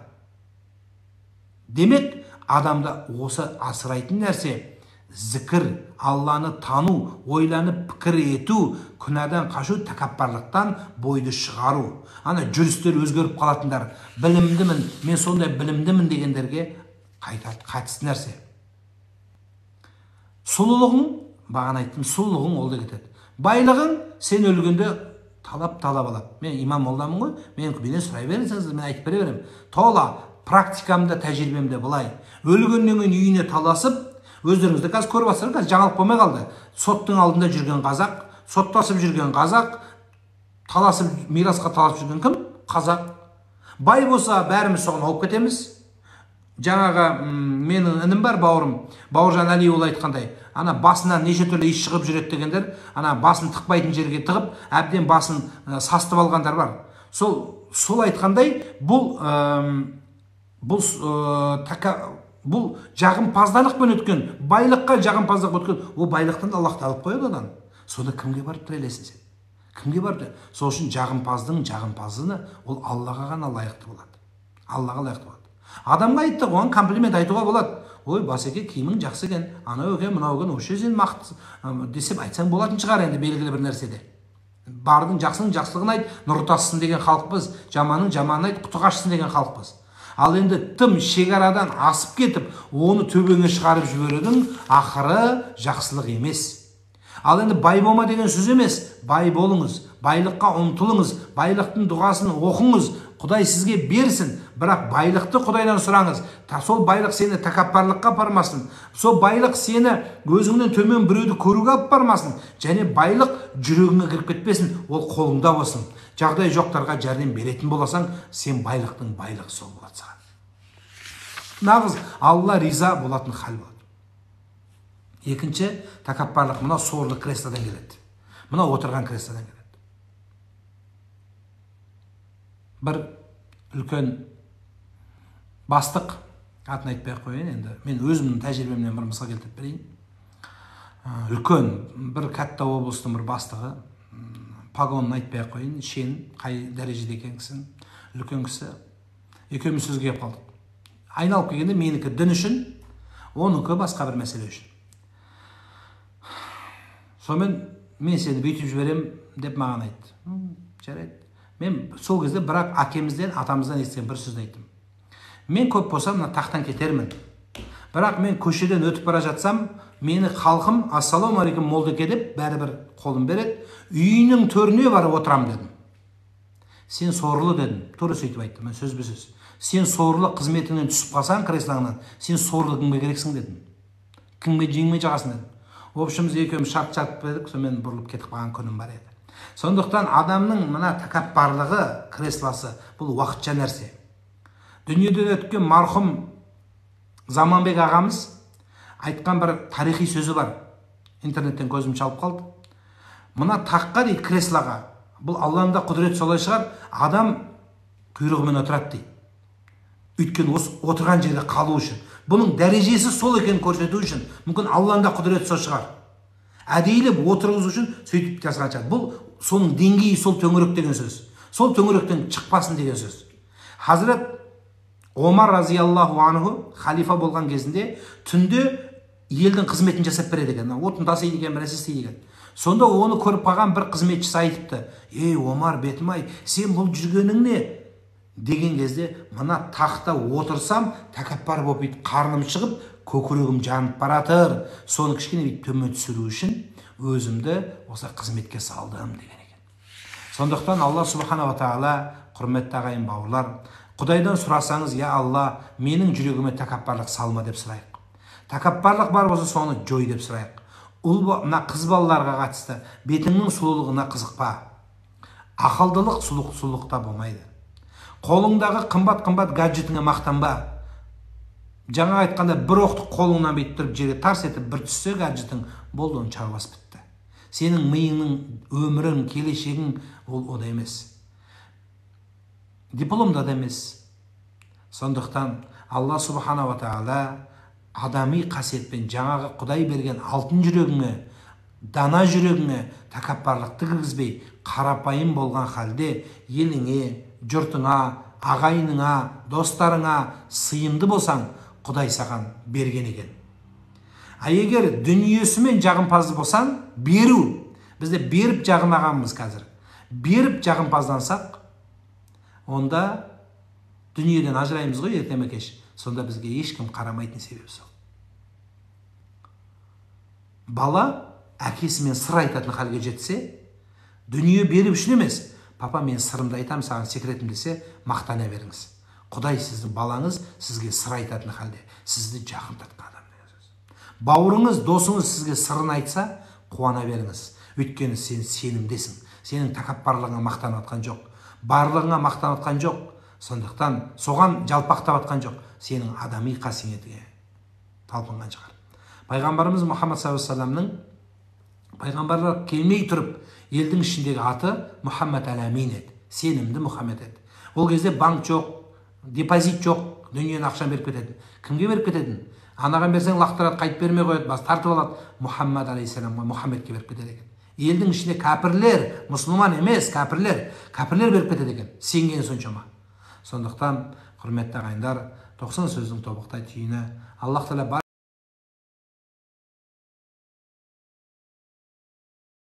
Демек, адамды осы асырайтын нәрсе зікір, Алланы тану, ойланып пікір ету, күнәдан қашу, тәкаппарлықтан бойды шығару. Ана жүрістер өзгеріп қалатындар, білімдімін, мен сондай білімдімін дегендерге қатысты нәрсе. Сұлулығың, бағана айттым, сұлулығың ол да кетеді. Байлығың сен өлгенде талап алады. Мен имам молдамын ғой, менен сұрай беріңіз, мен айтып бере беремін. Тола практикамда, тәжірибемде былай. Өлгеннен кейін үйіне таласып, өздеріңіз де қазір көріп жатсыздар, қазір жаңалық болмай қалды. Соттың алдында жүрген қазақ, соттасып жүрген қазақ, таласып, мирасқа таласып жүрген кім? Қазақ. Бай болса, бәріміз соған ауып кетеміз. Жаңағы менің інім бар, бауырым, Бауыржан Әлиұлы айтқандай, ана басынан неше түрлі иіс шығып жүреді дегендер, ана басын тықпайтын жерге тығып, әбден басын састып алғандар бар. Сол айтқандай, бұл жағымпаздықпен өткен, байлыққа жағымпаздық өткен, ол байлықтан да Аллах алып қояды одан. Сонда кімге барып тірелесің сен? Кімге барып? Сол үшін жағымпаздың жағымпазыны ол Аллаға ғана лайықты болады. Аллаға лайықты болады. Адамға айттық, оған комплимент айтуға болады. Ой, басеке, киімің жақсы екен, анау екен, мынау екен, осы сен мақтысың десеп айтсаң болатын шығар енді белгілі бір нәрседе. Бардың жақсының жақсылығын айт, нұр тасысын деген халықпыз, жаманның жаманын айт, құты қашсын деген халықпыз. Ал енді тым шекарадан асып кетіп, оны төбеңе шығарып жіберудің ақыры жақсылық емес. Ал енді бай болма деген сөз емес, бай болыңыз, байлыққа ұмтылыңыз, байлықтың дұғасын оқыңыз, Құдай сізге берсін, бірақ байлықты Құдайдан сұраңыз. Сол байлық сені тәкаппарлыққа апармасын, сол байлық сені өзіңнен төмен біреуді көруге алып бармасын, және байлық жүрегіңе кіріп кетпесін, ол қолыңда болсын. Жағдай жоқтарға жәрдем беретін боласаң, сен байлықтың байлығы сол болады саған. Нағыз Алла риза болатын хал болады. Екінші, тәкаппарлық мына сорлы креслодан келеді. Мына отырған креслодан келеді. Бір үлкен бастық, атын айтпай ақ қояйын енді, мен өзімнің тәжірибемнен бір мысал келтіріп берейін. Үлкен бір катта облыстың бір бастығы, погонын айтпай ақ қояйын, шен қай дәрежеде екен кісінің, үлкен кісі, екеуміз сөзге келіп қалдық. Айналып келгенде менікі дін үшін, оныкі басқа бір мәселе үшін. Сонымен мен сені бүйтіп жіберем деп маған айтты. Жарайды. Мен сол кезде бірақ әкемізден, атамыздан естіген бір сөзді айттым. Мен көп болсам мына тақтан кетермін. Бірақ мен көшеден өтіп бара жатсам, мені халқым ассалаумағалейкум молдеке деп бәрібір қолын береді. Үйінің төріне барып отырам дедім. Сен сорлы дедім. Тура сөйтіп айттым. Мен сөзбе сөз. Сен сорлы қызметіңнен түсіп қалсаң, креслоңнан, сен сорлы кімге керексің дедім. Кімге жеңме жағасың дедім. В общем, екеуміз шарт бердік, сонымен бұрылып кетіп қалған күнім бар еді. Сондықтан адамның мына тәкаппарлығы, креслосы бұл уақытша нәрсе. Дүниеден өткен марқұм Заманбек ағамыз айтқан бір тарихи сөзі бар. Интернеттен көзім шалып қалды. Мына таққа дейді, креслоға, бұл Алланың да құдіреті солай шығар, адам құйрығымен отырады дейді. Өйткені осы отырған жерде қалу үшін, бұның дәрежесі сол екенін көрсету үшін, мүмкін Алланың да құдіреті сол шығар. Әдейілеп отырғызу үшін сөйтіп жазған шығар. Бұл соның деңгейі сол төңірек деген сөз. Сол төңіректен шықпасын деген сөз. Хазірет Омар разияллаху анху халифа болған кезінде түнде елдің қызметін жасап береді екен. Отын тасиды екен, бір нәрсе істейді екен. Сонда оны көріп қалған бір қызметшісі айтыпты: "Ей, Омар бетім-ай, сен бұл жүргенің не?" деген кезде, мына тақта отырсам, тәкаппар болып бүйтіп қарным шығып, көкірегім жанып баратыр. Соны кішкене бүйтіп төмен түсіру үшін өзімді осы қызметке салдым деген екен. Сондықтан Алла субханала тағала, құрметті ағайын бауырлар, Құдайдан сұрасаңыз, я Алла, менің жүрегіме тәкаппарлық салма деп сұрайық. Тәкаппарлық бар болса, соны жой деп сұрайық. Ұл мына қыз балаларға қатысты бетіңнің сұлулығына қызықпа. Ақылдылық сұлулықта болмайды. Қолыңдағы қымбат-қымбат гаджетіңе мақтанба. Жаңа айтқанда бір оқты қолыңнан бүйтіп тұрып жерге тарс етіп бір түссе гаджетің, болды, оның шаруасы бітті. Сенің миыңның, өмірің, келешегің ол ода емес. Дипломда да емес. Сондықтан Алла субханала тағала адами қасиетпен жаңағы Құдай берген алтын жүрегіңе, дана жүрегіңе тәкаппарлықты кіргізбей, қарапайым болған халде еліңе, жұртыңа, ағайыныңа, достарыңа сыйымды болсаң, Құдай саған берген екен. А егер дүниесімен жағымпаз болсаң, беру, бізде беріп жағынағанбыз қазір. Беріп жағымпаздансақ, онда дүниеден ажыраймыз ғой ертең кеш. Сонда бізге ешкім қарамайтын себеп сол. Бала әкесімен сыр айтатын халге жетсе, дүние беріп үшін емес, папа мен сырымды айтамын саған, секретім десе, мақтана беріңіз. Құдай сіздің балаңыз сізге сыр айтатын халде, сізді жақын тартқан адам деген сөз. Бауырыңыз, досыңыз сізге сырын айтса, қуана беріңіз. Өйткені сен сенімдесің. Сенің тәкаппарлығыңа мақтанып атқан жоқ, барлығыңа мақтанып атқан жоқ. Сондықтан соған жалпақтап атқан жоқ. Сенің адами қасиетіңе талпынған шығар. Пайғамбарымыз Мұхаммад саллаллаху алейхи вассаламның пайғамбарлар келмей тұрып елдің ішіндегі аты Мұхаммад әл-Амин еді. Сенімді Мұхаммед еді. Ол кезде банк жоқ, депозит жоқ, дүниені ақшаны беріп кететін. Кімге беріп кететін? Анаған берсең лақтырады, қайтып бермей қояды, бас тартып алады. Мұхаммад алейхиссаламға, Мұхаммедке беріп кетеді екен. Елдің ішінде кәпірлер, мұсылман емес, кәпірлер, кәпірлер беріп кетеді екен. Сенген соншама. Сондықтан, құрметті ағайындар, 90 сөздің тобықтай түйіні, Аллах тағала